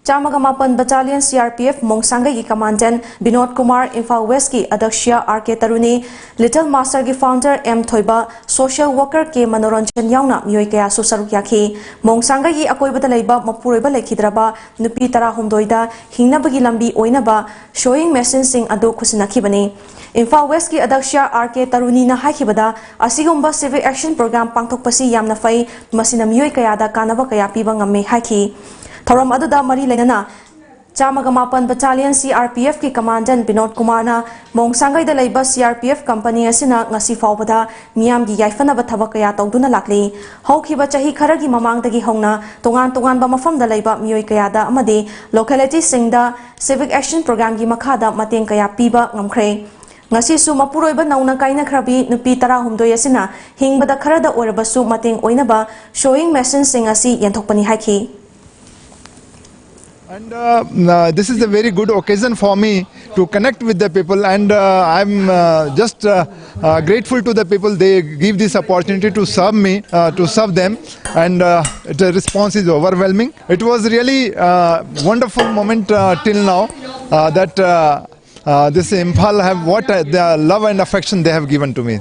ꯆꯥꯝꯃꯒ ꯃꯥꯄꯟ battalion C R P F ꯃꯣꯡꯁꯥꯡꯒꯩꯒꯤ ꯀꯃꯥꯟꯗꯦꯟ ꯕꯤꯅꯣꯗ ꯀꯨꯃꯥꯔ, ꯏꯝꯐꯥꯜ ꯋꯦꯁꯀꯤ ꯑꯗꯛꯁ꯭ꯌ ꯑꯥꯔ ꯀꯦ ꯇꯔꯨꯅꯤ, ꯂꯤꯇꯜ ꯃꯥꯁꯇꯔꯒꯤ founder M Thoiba, social worker K Manoranjan ꯌꯥꯎꯅ ꯃꯤꯑꯣꯏ ꯀꯌꯥꯁꯨ ꯁꯔꯨꯛ ꯌꯥꯈꯤ꯫ ꯃꯣꯡꯁꯥꯡꯒꯩꯒꯤ ꯑꯀꯣꯏꯕꯗ ꯂꯩꯕ ꯃꯄꯨꯔꯣꯏꯕ ꯂꯩꯈꯤꯗ꯭ꯔꯕ ꯅꯨꯄꯤ ꯇꯔꯥꯍꯨꯝꯗꯣꯏꯗ ꯍꯤꯡꯅꯕꯒꯤ ꯂꯝꯕꯤ ꯑꯣꯏꯅꯕ ꯁꯣꯌꯤꯡ ꯃꯦꯁꯤꯟꯁꯤꯡ ꯑꯗꯨ ꯈꯨꯠꯁꯤꯟꯅꯈꯤꯕꯅꯤ꯫ ꯏꯝꯐꯥꯜ ꯋꯦꯁꯀꯤ ꯑꯗꯛꯁ꯭ꯌ ꯑꯥꯔ ꯀꯦ ꯇꯔꯨꯅꯤꯅ ꯍꯥꯏꯈꯤꯕꯗ, ꯑꯁꯤꯒꯨꯝꯕ ꯁꯤꯚꯤꯛ ꯑꯦꯛꯁꯟ ꯄ꯭ꯔꯣꯒ꯭ꯔꯥꯝ ꯄꯥꯡꯊꯣꯛꯄꯁꯤ ꯌꯥꯝꯅ ꯐꯩ, ꯃꯁꯤꯅ ꯃꯤꯑꯣꯏ ꯀꯌꯥꯗ ꯀꯥꯟꯅꯕ ꯀꯌꯥ ꯄꯤꯕ ꯉꯝꯃꯤ ꯍꯥꯏꯈꯤ꯫ ꯊꯧꯔꯝ ꯑꯗꯨꯗ ꯃꯔꯤ ꯂꯩꯅꯅ ꯆꯥꯝꯃꯒ ꯃꯥꯄꯟ ꯕꯇꯥꯂꯤꯌꯟ ꯁꯤ ꯑꯥꯔ ꯄꯤ ꯑꯦꯐꯀꯤ ꯀꯃꯥꯟꯗꯦꯟ ꯕꯤꯅꯣꯗ ꯀꯨꯃꯥꯔꯅ ꯃꯣꯡꯁꯥꯡꯒꯩꯗ ꯂꯩꯕ ꯁꯤ ꯑꯥꯔ ꯄꯤ ꯑꯦꯐ ꯀꯝꯄꯅꯤ ꯑꯁꯤꯅ ꯉꯁꯤ ꯐꯥꯎꯕꯗ ꯃꯤꯌꯥꯝꯒꯤ ꯌꯥꯏꯐꯅꯕ ꯊꯕꯛ ꯀꯌꯥ ꯇꯧꯗꯨꯅ ꯂꯥꯛꯂꯤ꯫ ꯍꯧꯈꯤꯕ ꯆꯍꯤ ꯈꯔꯒꯤ ꯃꯃꯥꯡꯗꯒꯤ ꯍꯧꯅ ꯇꯣꯉꯥꯟ ꯇꯣꯉꯥꯟꯕ ꯃꯐꯝꯗ ꯂꯩꯕ ꯃꯤꯑꯣꯏ ꯀꯌꯥꯗ ꯑꯃꯗꯤ ꯂꯣꯀꯦꯂꯤꯇꯤꯁꯤꯡꯗ ꯁꯤꯚꯤꯛ ꯑꯦꯛꯁꯟ ꯄ꯭ꯔꯣꯒ꯭ꯔꯥꯝꯒꯤ ꯃꯈꯥꯗ ꯃꯇꯦꯡ ꯀꯌꯥ ꯄꯤꯕ ꯉꯝꯈ꯭ꯔꯦ꯫ ꯉꯁꯤꯁꯨ ꯃꯄꯨꯔꯣꯏꯕ ꯅꯧꯅ ꯀꯥꯏꯅꯈ꯭ꯔꯕꯤ ꯅꯨꯄꯤ ꯇꯔꯥꯍꯨꯝꯗꯣꯏ ꯑꯁꯤꯅ ꯍꯤꯡꯕꯗ ꯈꯔꯗ ꯑꯣꯏꯔꯕꯁꯨ ꯃꯇꯦꯡ ꯑꯣꯏꯅꯕ ꯁꯣꯌꯤꯡ ꯃꯦꯁꯤꯟꯁꯤꯡ ꯑꯁꯤ ꯌꯦꯟꯊꯣꯛꯄꯅꯤ ꯍꯥꯏꯈꯤ꯫ And uh, uh, this is a very good occasion for me to connect with the people, and uh, I'm uh, just uh, uh, grateful to the people. They give this opportunity to serve me, uh, to serve them, and uh, the response is overwhelming. It was really a wonderful moment uh, till now uh, that uh, uh, this Imphal have what uh, the love and affection they have given to me.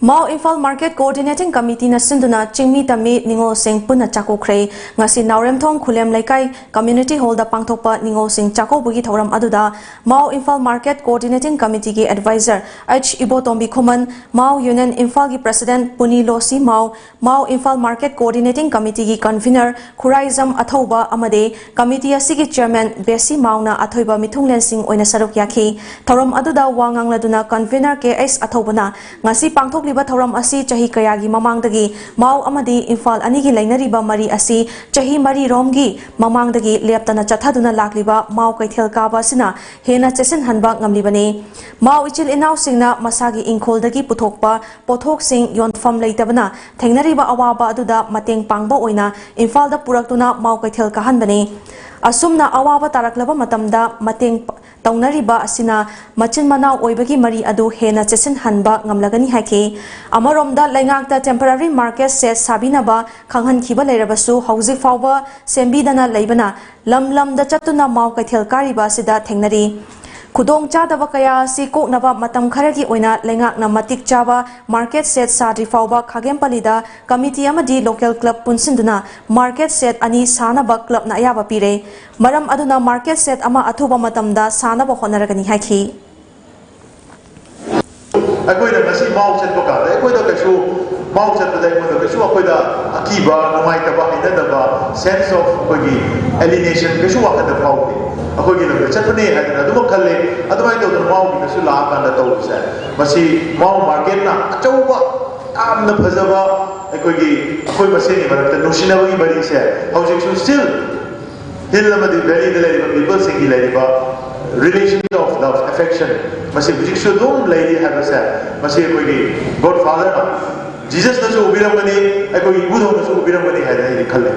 Mao Imphal market coordinating ꯀꯃꯤꯇꯤꯅ ꯁꯤꯟꯗꯨꯅ ꯆꯤꯡꯃꯤ ꯇꯝꯃꯤ ꯅꯤꯉꯣꯜꯁꯤꯡ ꯄꯨꯟꯅ ꯆꯥꯛꯀꯧꯈ꯭ꯔꯦ꯫ ꯉꯁꯤ ꯅꯥꯎꯔꯦꯝꯊꯣꯡ ꯈꯨꯂꯦꯝ ꯂꯩꯀꯥꯏ community ꯍꯣꯜꯗ ꯄꯥꯡꯊꯣꯛꯄ ꯅꯤꯉꯣꯜꯁꯤꯡ ꯆꯥꯛꯀꯧꯕꯒꯤ ꯊꯧꯔꯝ ꯑꯗꯨꯗ ꯃꯥꯎ ꯏꯝꯐꯥꯜ ꯃꯥꯔꯀꯦꯠ ꯀꯣꯑꯣꯔꯗꯤꯅꯦꯇꯤꯡ ꯀꯃꯤꯇꯤꯒꯤ adviser H Ibotombi Khuman, Mao union ꯏꯝꯐꯥꯜꯒꯤ president Puni Loshi Mao, Mao Imphal market coordinating ꯀꯃꯤꯇꯤꯒꯤ ꯀꯟꯚꯤꯅꯔ ꯈꯨꯔꯥꯏꯖꯝ ꯑꯊꯧꯕ ꯑꯃꯗꯤ ꯀꯃꯤꯇꯤ ꯑꯁꯤꯒꯤ ꯆꯦꯌꯔꯃꯦꯟ ꯕꯦꯁꯤ ꯃꯥꯎꯅ ꯑꯊꯣꯏꯕ ꯃꯤꯊꯨꯡꯂꯦꯟꯁꯤꯡ ꯑꯣꯏꯅ ꯁꯔꯨꯛ ꯌꯥꯈꯤ꯫ ꯊꯧꯔꯝ ꯑꯗꯨꯗ ꯋꯥ ꯉꯥꯡꯂꯗꯨꯅ ꯀꯟꯚꯤꯅꯔ ꯀꯦ ꯑꯩꯆ ꯑꯊꯧꯕꯅ ꯉꯁꯤ ꯄꯥꯡꯊꯣꯛꯂꯤꯕ ꯊꯧꯔꯝ ꯑꯁꯤ ꯆꯍꯤ ꯀꯌꯥꯒꯤ ꯃꯃꯥꯡꯗꯒꯤ ꯃꯥꯎ ꯑꯃꯗꯤ ꯏꯝꯐꯥꯜ ꯑꯅꯤꯒꯤ ꯂꯩꯅꯔꯤꯕ ꯃꯔꯤ ꯑꯁꯤ ꯆꯍꯤ ꯃꯔꯤꯔꯣꯝꯒꯤ ꯃꯃꯥꯡꯗꯒꯤ ꯂꯦꯞꯇꯅ ꯆꯠꯊꯗꯨꯅ ꯂꯥꯛꯂꯤꯕ ꯃꯥꯎ ꯀꯩꯊꯦꯜ ꯀꯥꯕ ꯑꯁꯤꯅ ꯍꯦꯟꯅ ꯆꯦꯠꯁꯤꯟꯍꯟꯕ ꯉꯝꯂꯤꯕꯅꯤ꯫ ꯃꯥꯎ ꯏꯆꯤꯜ ꯏꯅꯥꯎꯁꯤꯡꯅ ꯃꯁꯥꯒꯤ ꯏꯪꯈꯣꯜꯗꯒꯤ ꯄꯨꯊꯣꯛꯄ ꯄꯣꯠꯊꯣꯛꯁꯤꯡ ꯌꯣꯟꯐꯝ ꯂꯩꯇꯕꯅ ꯊꯦꯡꯅꯔꯤꯕ ꯑꯋꯥꯕ ꯑꯗꯨꯗ ꯃꯇꯦꯡ ꯄꯥꯡꯕ ꯑꯣꯏꯅ ꯏꯝꯐꯥꯜꯗ ꯄꯨꯔꯛꯇꯨꯅ ꯃꯥꯎ ꯀꯩꯊꯦꯜ ꯀꯥꯍꯟꯕꯅꯤ꯫ ꯑꯁꯨꯝꯅ ꯑꯋꯥꯕ ꯇꯥꯔꯛꯂꯕ ꯃꯇꯝꯗ ꯃꯇꯦꯡ ꯄ-, ꯇꯧꯅꯔꯤꯕ ꯑꯁꯤꯅ ꯃꯆꯤꯟ ꯃꯅꯥꯎ ꯑꯣꯏꯕꯒꯤ ꯃꯔꯤ ꯑꯗꯨ ꯍꯦꯟꯅ ꯆꯦꯠꯁꯤꯟꯍꯟꯕ ꯉꯝꯂꯒꯅꯤ ꯍꯥꯏꯈꯤ꯫ ꯑꯃꯔꯣꯝꯗ ꯂꯩꯉꯥꯛꯇ temporary market shed ꯁꯥꯕꯤꯅꯕ ꯈꯪꯍꯟꯈꯤꯕ ꯂꯩꯔꯕꯁꯨ ꯍꯧꯖꯤꯛ ꯐꯥꯎꯕ ꯁꯦꯝꯕꯤꯗꯅ ꯂꯩꯕꯅ ꯂꯝ ꯂꯝꯗ ꯆꯠꯇꯨꯅ ꯃꯥꯎ ꯀꯩꯊꯦꯜ ꯀꯥꯔꯤꯕ ꯑꯁꯤꯗ ꯊꯦꯡꯅꯔꯤ꯫ ꯈꯨꯗꯣꯡ ꯆꯥꯗꯕ ꯀꯌꯥ ꯑꯁꯤ ꯀꯣꯛꯅꯕ ꯃꯇꯝ ꯈꯔꯒꯤ ꯑꯣꯏꯅ ꯂꯩꯉꯥꯛꯅ ꯃꯇꯤꯛ ꯆꯥꯕ market shed ꯁꯥꯗ꯭ꯔꯤ ꯐꯥꯎꯕ ꯈꯥꯒꯦꯝꯄꯜꯂꯤꯗ ꯀꯃꯤꯇꯤ ꯑꯃꯗꯤ local club ꯄꯨꯟꯁꯤꯟꯗꯨꯅ market shed ꯑꯅꯤ ꯁꯥꯅꯕ clubꯅ ꯑꯌꯥꯕ ꯄꯤꯔꯦ꯫ ꯃꯔꯝ ꯑꯗꯨꯅ market shed ꯑꯃ ꯑꯊꯨꯕ ꯃꯇꯝꯗ ꯁꯥꯅꯕ ꯍꯣꯠꯅꯔꯒꯅꯤ ꯍꯥꯏꯈꯤ꯫ ꯑꯩꯈꯣꯏꯅ ꯉꯁꯤ ꯃꯥꯎ ꯆꯠꯄ ꯀꯥꯟꯗ ꯑꯩꯈꯣꯏꯗ ꯀꯩꯁꯨ, ꯃꯥꯎ ꯆꯠꯄꯗ ꯑꯩꯉꯣꯟꯗ ꯀꯩꯁꯨ ꯑꯩꯈꯣꯏꯗ ꯑꯀꯤꯕ, ꯅꯨꯡꯉꯥꯏꯇꯕ, ꯍꯩꯅꯗꯕ, sense of ꯑꯩꯈꯣꯏꯒꯤ alienation ꯀꯩꯁꯨ ꯋꯥꯈꯜꯗ ꯐꯥꯎꯗꯦ꯫ ꯑꯩꯈꯣꯏꯒꯤ ꯂꯝꯗ ꯆꯠꯄꯅꯦ ꯍꯥꯏꯗꯅ ꯑꯗꯨꯃꯛ ꯈꯜꯂꯦ꯫ ꯑꯗꯨꯃꯥꯏꯅ ꯇꯧꯗꯅ ꯃꯥꯎꯒꯤꯗꯁꯨ ꯂꯥꯛꯑꯀꯥꯟꯗ ꯇꯧꯔꯤꯁꯦ, ꯃꯁꯤ ꯃꯥꯎ marketꯅ ꯑꯆꯧꯕ, ꯌꯥꯝꯅ ꯐꯖꯕ ꯑꯩꯈꯣꯏꯒꯤ, ꯑꯩꯈꯣꯏ ꯃꯁꯦꯟꯒꯤ ꯃꯔꯛꯇ ꯅꯨꯡꯁꯤꯅꯕꯒꯤ ꯃꯔꯤꯁꯦ ꯍꯧꯖꯤꯛꯁꯨ still hill ꯑꯃꯗꯤ valleyꯗ ꯂꯩꯔꯤꯕ peopleꯁꯤꯡꯒꯤ ꯂꯩꯔꯤꯕ relation of love, affection, ꯃꯁꯤ ꯍꯧꯖꯤꯛꯁꯨ ꯑꯗꯨꯝ ꯂꯩꯔꯤ ꯍꯥꯏꯕꯁꯦ, ꯃꯁꯤ ꯑꯩꯈꯣꯏꯒꯤ God Fatherꯅ, Jesusꯅꯁꯨ ꯎꯕꯤꯔꯝꯒꯅꯤ, ꯑꯩꯈꯣꯏꯒꯤ ꯏꯕꯨꯙꯧꯅꯁꯨ ꯎꯕꯤꯔꯝꯒꯅꯤ ꯍꯥꯏꯅ ꯑꯩꯗꯤ ꯈꯜꯂꯤ꯫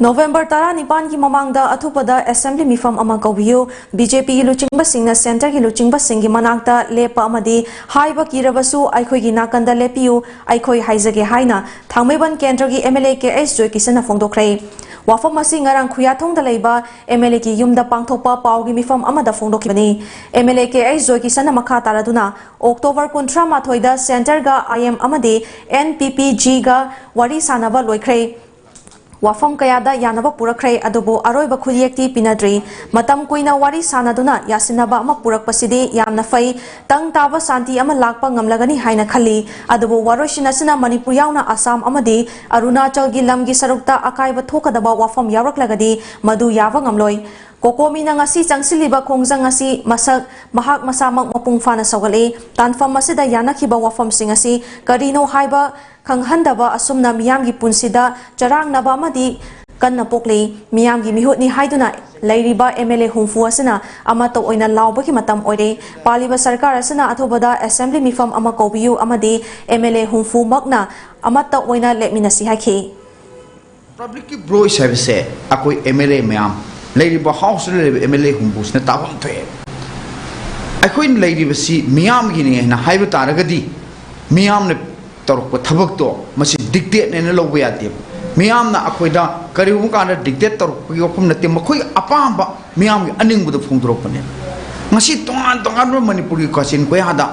ꯅꯣꯚꯦꯝꯕꯔ ꯇꯔꯥꯅꯤꯄꯥꯟꯒꯤ ꯃꯃꯥꯡꯗ ꯑꯊꯨꯕꯗ assembly ꯃꯤꯐꯝ ꯑꯃ ꯀꯧꯕꯤꯌꯨ꯫ BJPꯒꯤ ꯂꯨꯆꯤꯡꯕꯁꯤꯡꯅ centreꯒꯤ ꯂꯨꯆꯤꯡꯕꯁꯤꯡꯒꯤ ꯃꯅꯥꯛꯇ ꯂꯦꯞꯄ ꯑꯃꯗꯤ ꯍꯥꯏꯕ ꯀꯤꯔꯕꯁꯨ ꯑꯩꯈꯣꯏꯒꯤ ꯅꯥꯀꯟꯗ ꯂꯦꯞꯄꯤꯌꯨ, ꯑꯩꯈꯣꯏ ꯍꯥꯏꯖꯒꯦ ꯍꯥꯏꯅ ꯊꯥꯡꯃꯩꯕꯟ ꯀꯦꯟꯗ꯭ꯔꯒꯤ MLA ꯀꯦ ꯑꯩꯆ ꯖꯣꯏꯀꯤꯁꯟꯅ ꯐꯣꯡꯗꯣꯛꯈ꯭ꯔꯦ꯫ ꯋꯥꯐꯝ ꯑꯁꯤ ꯉꯔꯥꯡ ꯈꯨꯌꯥꯊꯣꯡꯗ ꯂꯩꯕ MLAꯒꯤ ꯌꯨꯝꯗ ꯄꯥꯡꯊꯣꯛꯄ ꯄꯥꯎꯒꯤ ꯃꯤꯐꯝ ꯑꯃꯗ ꯐꯣꯡꯗꯣꯛꯈꯤꯕꯅꯤ꯫ MLA ꯀꯦ ꯑꯩꯆ ꯖꯣꯏꯀꯤꯁꯟꯅ ꯃꯈꯥ ꯇꯥꯔꯗꯨꯅ, ꯑꯣꯛꯇꯣꯕꯔ ꯀꯨꯟꯊ꯭ꯔꯥ ꯃꯥꯊꯣꯏꯗ ꯁꯦꯟꯇꯔꯒ IM ꯑꯃꯗꯤ NPPGꯒ ꯋꯥꯔꯤ ꯁꯥꯟꯅꯕ ꯂꯣꯏꯈ꯭ꯔꯦ꯫ ꯋꯥꯐꯝ ꯀꯌꯥꯗ ꯌꯥꯅꯕ ꯄꯨꯔꯛꯈ꯭ꯔꯦ, ꯑꯗꯨꯕꯨ ꯑꯔꯣꯏꯕ ꯈꯨꯠꯌꯦꯛꯇꯤ ꯄꯤꯅꯗ꯭ꯔꯤ꯫ ꯃꯇꯝ ꯀꯨꯏꯅ ꯋꯥꯔꯤ ꯁꯥꯟꯅꯗꯨꯅ ꯌꯥꯁꯤꯟꯅꯕ ꯑꯃ ꯄꯨꯔꯛꯄꯁꯤꯗꯤ ꯌꯥꯝꯅ ꯐꯩ꯫ ꯇꯪ ꯇꯥꯕ ꯁꯥꯟꯇꯤ ꯑꯃ ꯂꯥꯛꯄ ꯉꯝꯂꯒꯅꯤ ꯍꯥꯏꯅ ꯈꯜꯂꯤ꯫ ꯑꯗꯨꯕꯨ ꯋꯥꯔꯣꯏꯁꯤꯟ ꯑꯁꯤꯅ ꯃꯅꯤꯄꯨꯔ ꯌꯥꯎꯅ ꯑꯁꯥꯝ ꯑꯃꯗꯤ ꯑꯔꯨꯅꯥꯆꯜꯒꯤ ꯂꯝꯒꯤ ꯁꯔꯨꯛꯇ ꯑꯀꯥꯏꯕ ꯊꯣꯛꯀꯗꯕ ꯋꯥꯐꯝ ꯌꯥꯎꯔꯛꯂꯒꯗꯤ ꯃꯗꯨ ꯌꯥꯕ ꯉꯝꯂꯣꯏ꯫ ꯀꯣꯀꯣꯃꯤꯅ ꯉꯁꯤ ꯆꯪꯁꯤꯜꯂꯤꯕ ꯈꯣꯡꯖꯪ ꯑꯁꯤ ꯃꯁꯛ ꯃꯍꯥꯛ ꯃꯁꯥꯃꯛ ꯃꯄꯨꯡ ꯐꯥꯅ ꯁꯧꯒꯠꯂꯤ꯫ ꯇꯥꯟꯐꯝ ꯑꯁꯤꯗ ꯌꯥꯅꯈꯤꯕ ꯋꯥꯐꯝꯁꯤꯡ ꯑꯁꯤ ꯀꯔꯤꯅꯣ ꯍꯥꯏꯕ ꯈꯪꯍꯟꯗꯕ ꯑꯁꯨꯝꯅ ꯃꯤꯌꯥꯝꯒꯤ ꯄꯨꯟꯁꯤꯗ ꯆꯔꯥꯡꯅꯕ ꯑꯃꯗꯤ ꯀꯟꯅ ꯄꯣꯛꯂꯤ꯫ ꯃꯤꯌꯥꯝꯒꯤ ꯃꯤꯍꯨꯠꯅꯤ ꯍꯥꯏꯗꯨꯅ ꯂꯩꯔꯤꯕ MLA ꯍꯨꯝꯐꯨ ꯑꯁꯤꯅ ꯑꯃꯠꯇ ꯑꯣꯏꯅ ꯂꯥꯎꯕꯒꯤ ꯃꯇꯝ ꯑꯣꯏꯔꯦ꯫ ꯄꯥꯜꯂꯤꯕ ꯁꯔꯀꯥꯔ ꯑꯁꯤꯅ ꯑꯊꯨꯕꯗ assembly ꯃꯤꯐꯝ ꯑꯃ ꯀꯧꯕꯤꯌꯨ ꯑꯃꯗꯤ MLA ꯍꯨꯝꯐꯨꯃꯛꯅ ꯑꯃꯠꯇ ꯑꯣꯏꯅ ꯂꯦꯞꯃꯤꯟꯅꯁꯤ ꯍꯥꯏꯈꯤ꯫ Publicꯀꯤ voice ꯍꯥꯏꯕꯁꯦ ꯑꯩꯈꯣꯏ MLA ꯃꯌꯥꯝ, ꯂꯩꯔꯤꯕ Houseꯇ ꯂꯩꯔꯤꯕ MLA ꯍꯨꯝꯐꯨꯁꯤꯅ ꯇꯥꯐꯝ ꯊꯣꯛꯑꯦ꯫ ꯑꯩꯈꯣꯏꯅ ꯂꯩꯔꯤꯕꯁꯤ ꯃꯤꯌꯥꯝꯒꯤꯅꯤ ꯍꯥꯏꯅ ꯍꯥꯏꯕ ꯇꯥꯔꯒꯗꯤ, ꯃꯤꯌꯥꯝꯅ ꯇꯧꯔꯛꯄ ꯊꯕꯛꯇꯣ ꯃꯁꯤ dictateꯅꯦꯅ ꯂꯧꯕ ꯌꯥꯗꯦꯕ꯫ ꯃꯤꯌꯥꯝꯅ ꯑꯩꯈꯣꯏꯗ ꯀꯔꯤꯒꯨꯝꯕ ꯀꯥꯟꯗ dictate ꯇꯧꯔꯛꯄꯒꯤ ꯋꯥꯐꯝ ꯅꯠꯇꯦ, ꯃꯈꯣꯏꯒꯤ ꯑꯄꯥꯝꯕ ꯃꯤꯌꯥꯝꯒꯤ ꯑꯅꯤꯡꯕꯗꯣ ꯐꯣꯡꯗꯣꯔꯛꯄꯅꯦꯕ꯫ ꯉꯁꯤ ꯇꯣꯉꯥꯟ ꯇꯣꯉꯥꯟꯕ ꯃꯅꯤꯄꯨꯔꯒꯤ ꯀꯥꯆꯤꯟ ꯀꯣꯌꯥꯗ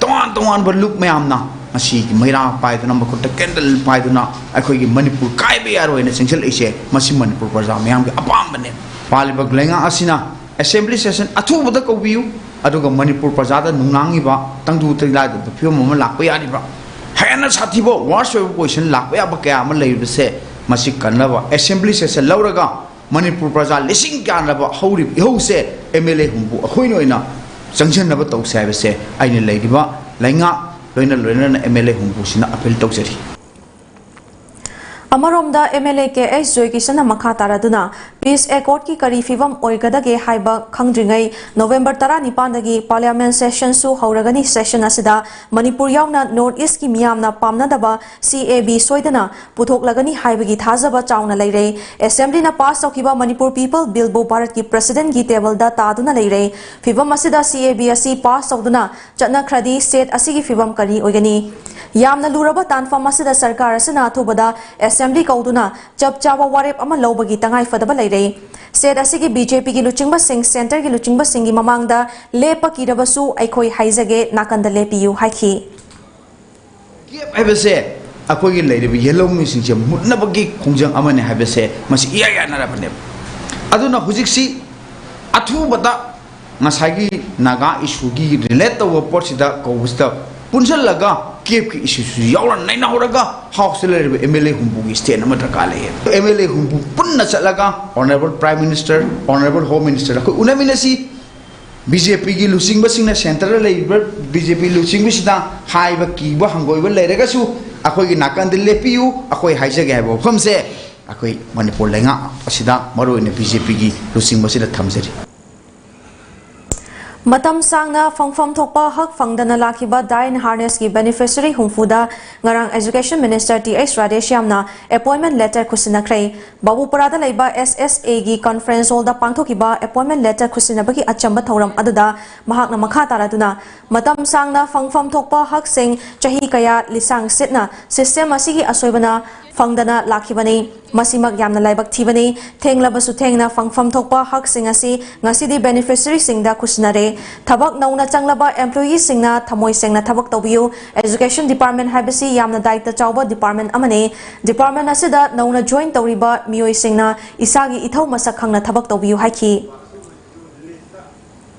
ꯇꯣꯉꯥꯟ ꯇꯣꯉꯥꯟꯕ ꯂꯨꯞ ꯃꯌꯥꯝꯅ ꯉꯁꯤꯒꯤ ꯃꯩꯔꯥ ꯄꯥꯏꯗꯨꯅ, ꯃꯈꯨꯠꯇ candle ꯄꯥꯏꯗꯨꯅ ꯑꯩꯈꯣꯏꯒꯤ ꯃꯅꯤꯄꯨꯔ ꯀꯥꯏꯕ ꯌꯥꯔꯣꯏꯅ ꯆꯦꯟꯁꯤꯜꯂꯛꯏꯁꯦ, ꯃꯁꯤ ꯃꯅꯤꯄꯨꯔ ꯄ꯭ꯔꯖꯥ ꯃꯌꯥꯝꯒꯤ ꯑꯄꯥꯝꯕꯅꯦ꯫ ꯄꯥꯜꯂꯤꯕ ꯂꯩꯉꯥꯛ ꯑꯁꯤꯅ assembly session ꯑꯊꯨꯕꯗ ꯀꯧꯕꯤꯌꯨ, ꯑꯗꯨꯒ ꯃꯅꯤꯄꯨꯔ ꯄ꯭ꯔꯖꯥꯗ ꯅꯨꯡꯅꯥꯡꯉꯤꯕ ꯇꯪꯗꯨ ꯇꯩꯂꯥꯏꯗꯕ ꯐꯤꯕꯝ ꯑꯃ ꯂꯥꯛꯄ ꯌꯥꯔꯤꯕ, ꯍꯦꯟꯅ ꯁꯥꯊꯤꯕ worst ꯑꯣꯏꯕ position ꯂꯥꯛꯄ ꯌꯥꯕ ꯀꯌꯥ ꯑꯃ ꯂꯩꯔꯤꯕꯁꯦ, ꯃꯁꯤ ꯀꯟꯅꯕ assembly session ꯂꯧꯔꯒ ꯃꯅꯤꯄꯨꯔ ꯄ꯭ꯔꯖꯥ ꯂꯤꯁꯤꯡ ꯀꯌꯥꯅꯕ ꯍꯧꯔꯤꯕ ꯏꯍꯧꯁꯦ MLA ꯍꯨꯝꯐꯨ ꯑꯩꯈꯣꯏꯅ ꯑꯣꯏꯅ ꯆꯪꯁꯤꯟꯅꯕ ꯇꯧꯁꯦ ꯍꯥꯏꯕꯁꯦ ꯑꯩꯅ ꯂꯩꯔꯤꯕ ꯂꯩꯉꯥꯛ ꯂꯣꯏꯅ ꯂꯣꯏꯅꯅ MLA ꯍꯨꯝꯐꯨꯁꯤꯅ appeal ꯇꯧꯖꯔꯤ꯫ ꯑꯃꯔꯣꯝꯗ MLA ꯀꯦ ꯑꯩꯆ ꯖꯣꯏꯀꯤꯁꯟꯅ ꯃꯈꯥ ꯇꯥꯔꯗꯨꯅ, ꯄꯤꯁ ꯑꯦꯀꯣꯔꯗꯀꯤ ꯀꯔꯤ ꯐꯤꯕꯝ ꯑꯣꯏꯒꯗꯒꯦ ꯍꯥꯏꯕ ꯈꯪꯗ꯭ꯔꯤꯉꯩ ꯅꯣꯕꯦꯝꯕꯔ ꯇꯔꯥꯅꯤꯄꯥꯟꯗꯒꯤ ꯄꯥꯔꯂꯤꯌꯥꯃꯦꯟ ꯁꯦꯁꯟꯁꯨ ꯍꯧꯔꯒꯅꯤ꯫ ꯁꯦꯁꯟ ꯑꯁꯤꯗ ꯃꯅꯤꯄꯨꯔ ꯌꯥꯎꯅ ꯅꯣꯔꯠ ꯏꯁ꯭ꯠꯀꯤ ꯃꯤꯌꯥꯝꯅ ꯄꯥꯝꯅꯗꯕ ꯁꯤ ꯑꯦ ꯕꯤ ꯁꯣꯏꯗꯅ ꯄꯨꯊꯣꯛꯂꯒꯅꯤ ꯍꯥꯏꯕꯒꯤ ꯊꯥꯖꯕ ꯆꯥꯎꯅ ꯂꯩꯔꯦ꯫ ꯑꯦꯁꯦꯝꯕ꯭ꯂꯤꯅ ꯄꯥꯁ ꯇꯧꯈꯤꯕ ꯃꯅꯤꯄꯨꯔ ꯄꯤꯄꯜ ꯕꯤꯜꯕꯨ ꯚꯥꯔꯠꯀꯤ ꯄ꯭ꯔꯁꯤꯗꯦꯟꯠꯀꯤ ꯇꯦꯕꯜꯗ ꯇꯥꯗꯨꯅ ꯂꯩꯔꯦ꯫ ꯐꯤꯕꯝ ꯑꯁꯤꯗ ꯁꯤ ꯑꯦ ꯕꯤ ꯑꯁꯤ ꯄꯥꯁ ꯇꯧꯗꯨꯅ ꯆꯠꯅꯈ꯭ꯔꯗꯤ ꯁ꯭ꯇꯦꯠ ꯑꯁꯤꯒꯤ ꯐꯤꯕꯝ ꯀꯔꯤ ꯑꯣꯏꯒꯅꯤ? ꯌꯥꯝꯅ ꯂꯨꯔꯕ ꯇꯥꯟꯐꯝ ꯑꯁꯤꯗ ꯁꯔꯀꯥꯔ ꯑꯁꯤꯅ ꯑꯊꯨꯕꯗ ꯑꯦꯁꯦꯝꯕ꯭ꯂꯤ ꯀꯧꯗꯨꯅ ꯆꯞ ꯆꯥꯕ ꯋꯥꯔꯦꯞ ꯑꯃ ꯂꯧꯕꯒꯤ ꯇꯉꯥꯏꯐꯗꯕ ꯂꯩꯔꯦ꯫ ꯁ꯭ꯇꯦꯠ ꯑꯁꯤꯒꯤ ꯕꯤ ꯖꯦ ꯄꯤꯒꯤ ꯂꯨꯆꯤꯡꯕꯁꯤꯡ ꯁꯦꯟꯇꯔꯒꯤ ꯂꯨꯆꯤꯡꯕꯁꯤꯡꯒꯤ ꯃꯃꯥꯡꯗ ꯂꯦꯞꯄ ꯀꯤꯔꯕꯁꯨ ꯑꯩꯈꯣꯏ ꯍꯥꯏꯖꯒꯦ, ꯅꯥꯀꯟꯗ ꯂꯦꯞꯄꯤꯌꯨ ꯍꯥꯏꯈꯤ꯫ ꯒꯦꯞ ꯍꯥꯏꯕꯁꯦ ꯑꯩꯈꯣꯏꯒꯤ ꯂꯩꯔꯤꯕ ꯌꯦꯜꯍꯧꯃꯤꯁꯤꯡꯁꯦ ꯃꯨꯠꯅꯕꯒꯤ ꯈꯣꯡꯖꯪ ꯑꯃꯅꯤ ꯍꯥꯏꯕꯁꯦ ꯃꯁꯤ ꯏꯌꯥ ꯌꯥꯅꯔꯕꯅꯦꯕ꯫ ꯑꯗꯨꯅ ꯍꯧꯖꯤꯛꯁꯤ ꯑꯊꯨꯕꯗ ꯉꯁꯥꯏꯒꯤ ꯅꯥꯒꯥ ꯏꯁꯨꯒꯤ ꯔꯤꯂꯦꯠ ꯇꯧꯕ ꯄꯣꯠꯁꯤꯗ ꯀꯧꯕꯁꯤꯗ ꯄꯨꯟꯁꯤꯜꯂꯒ ꯒꯦꯞꯀꯤ ꯏꯁꯨꯁꯨ ꯌꯥꯎꯔ ꯅꯩꯅꯍꯧꯔꯒ ꯍꯥꯎꯁꯇ ꯂꯩꯔꯤꯕ ꯑꯦꯝ ꯑꯦꯜ ꯑꯦ ꯍꯨꯝꯐꯨꯒꯤ ꯁ꯭ꯇꯦꯟ ꯑꯃ ꯗꯔꯀꯥꯔ ꯂꯩꯌꯦ꯫ ꯑꯦꯝ ꯑꯦꯜ ꯑꯦ ꯍꯨꯝꯐꯨ ꯄꯨꯟꯅ ꯆꯠꯂꯒ honourable prime minister, honourable home minister ꯑꯩꯈꯣꯏ ꯎꯅꯃꯤꯟꯅꯁꯤ꯫ ꯕꯤ ꯖꯦ ꯄꯤꯒꯤ ꯂꯨꯆꯤꯡꯕꯁꯤꯡꯅ, ꯁꯦꯟꯇꯔꯗ ꯂꯩꯔꯤꯕ ꯕꯤ ꯖꯦ ꯄꯤ ꯂꯨꯆꯤꯡꯕꯁꯤꯗ ꯍꯥꯏꯕ ꯀꯤꯕ ꯍꯪꯒꯣꯏꯕ ꯂꯩꯔꯒꯁꯨ ꯑꯩꯈꯣꯏꯒꯤ ꯅꯥꯀꯟꯗ ꯂꯦꯞꯄꯤꯌꯨ, ꯑꯩꯈꯣꯏ ꯍꯥꯏꯖꯒꯦ ꯍꯥꯏꯕ ꯋꯥꯐꯝꯁꯦ ꯑꯩꯈꯣꯏ ꯃꯅꯤꯄꯨꯔ ꯂꯩꯉꯥꯛ ꯑꯁꯤꯗ ꯃꯔꯨꯑꯣꯏꯅ ꯕꯤ ꯖꯦ ꯄꯤꯒꯤ ꯂꯨꯆꯤꯡꯕꯁꯤꯗ ꯊꯝꯖꯔꯤ꯫ ꯃꯇꯝ ꯁꯥꯡꯅ ꯐꯪꯐꯝ ꯊꯣꯛꯄ ꯍꯛ ꯐꯪꯗꯅ ꯂꯥꯛꯈꯤꯕ ꯗꯥꯏꯟ ꯍꯥꯔꯅꯦꯁꯀꯤ ꯕꯦꯅꯤꯐꯤꯁꯔꯤ ꯍꯨꯝꯐꯨꯗ ꯉꯔꯥꯡ ꯑꯦꯖꯨꯀꯦꯁꯟ ꯃꯤꯅꯤꯁꯇꯔ ꯇꯤ ꯑꯩꯆ ꯔꯥꯙꯦꯁ꯭ꯌꯥꯝꯅ ꯑꯦꯄꯣꯏꯟꯃꯦꯟ ꯂꯦꯇꯔ ꯈꯨꯠꯁꯤꯟꯅꯈ꯭ꯔꯦ꯫ ꯕꯥꯕꯨꯄꯨꯔꯥꯗ ꯂꯩꯕ ꯑꯦꯁ ꯑꯦꯁ ꯑꯦꯒꯤ ꯀꯟꯐꯔꯦꯟꯁ ꯍꯣꯜꯗ ꯄꯥꯡꯊꯣꯛꯈꯤꯕ ꯑꯦꯄꯣꯏꯟꯃꯦꯟ ꯂꯦꯇꯔ ꯈꯨꯠꯁꯤꯟꯅꯕꯒꯤ ꯑꯆꯝꯕ ꯊꯧꯔꯝ ꯑꯗꯨꯗ ꯃꯍꯥꯛꯅ ꯃꯈꯥ ꯇꯥꯔꯗꯨꯅ, ꯃꯇꯝ ꯁꯥꯡꯅ ꯐꯪꯐꯝ ꯊꯣꯛꯄ ꯍꯛꯁꯤꯡ ꯆꯍꯤ ꯀꯌꯥ ꯂꯤꯁꯥꯡ ꯁꯤꯠꯅ ꯁꯤꯁꯇꯦꯝ ꯑꯁꯤꯒꯤ ꯑꯁꯣꯏꯕꯅ ꯐꯪꯗꯅ ꯂꯥꯛꯈꯤꯕꯅꯤ꯫ ꯃꯁꯤꯃꯛ ꯌꯥꯝꯅ ꯂꯥꯏꯕꯛ ꯊꯤꯕꯅꯤ꯫ ꯊꯦꯡꯂꯕꯁꯨ ꯊꯦꯡꯅ ꯐꯪꯐꯝ ꯊꯣꯛꯄ ꯍꯛꯁꯤꯡ ꯑꯁꯤ ꯉꯁꯤꯗꯤ ꯕꯦꯅꯤꯐꯤꯁꯔꯤꯁꯤꯡꯗ ꯈꯨꯠꯁꯤꯟꯅꯔꯦ꯫ ꯊꯕꯛ ꯅꯧꯅ ꯆꯪꯂꯕ ꯑꯦꯝꯄ꯭ꯂꯣꯌꯤꯁꯤꯡꯅ ꯊꯃꯣꯏ ꯁꯦꯡꯅ ꯊꯕꯛ ꯇꯧꯕꯤꯌꯨ꯫ ꯑꯦꯖꯨꯀꯦꯁꯟ ꯗꯤꯄꯥꯔꯠꯃꯦꯟ ꯍꯥꯏꯕꯁꯤ ꯌꯥꯝꯅ ꯗꯥꯏꯇ ꯆꯥꯎꯕ ꯗꯤꯄꯥꯔꯠꯃꯦꯟ ꯑꯃꯅꯤ꯫ ꯗꯤꯄꯥꯔꯠꯃꯦꯟ ꯑꯁꯤꯗ ꯅꯧꯅ ꯖꯣꯏꯟ ꯇꯧꯔꯤꯕ ꯃꯤꯑꯣꯏꯁꯤꯡꯅ ꯏꯁꯥꯒꯤ ꯏꯊꯧ ꯃꯁꯛ ꯈꯪꯅ ꯊꯕꯛ ꯇꯧꯕꯤꯌꯨ ꯍꯥꯏꯈꯤ꯫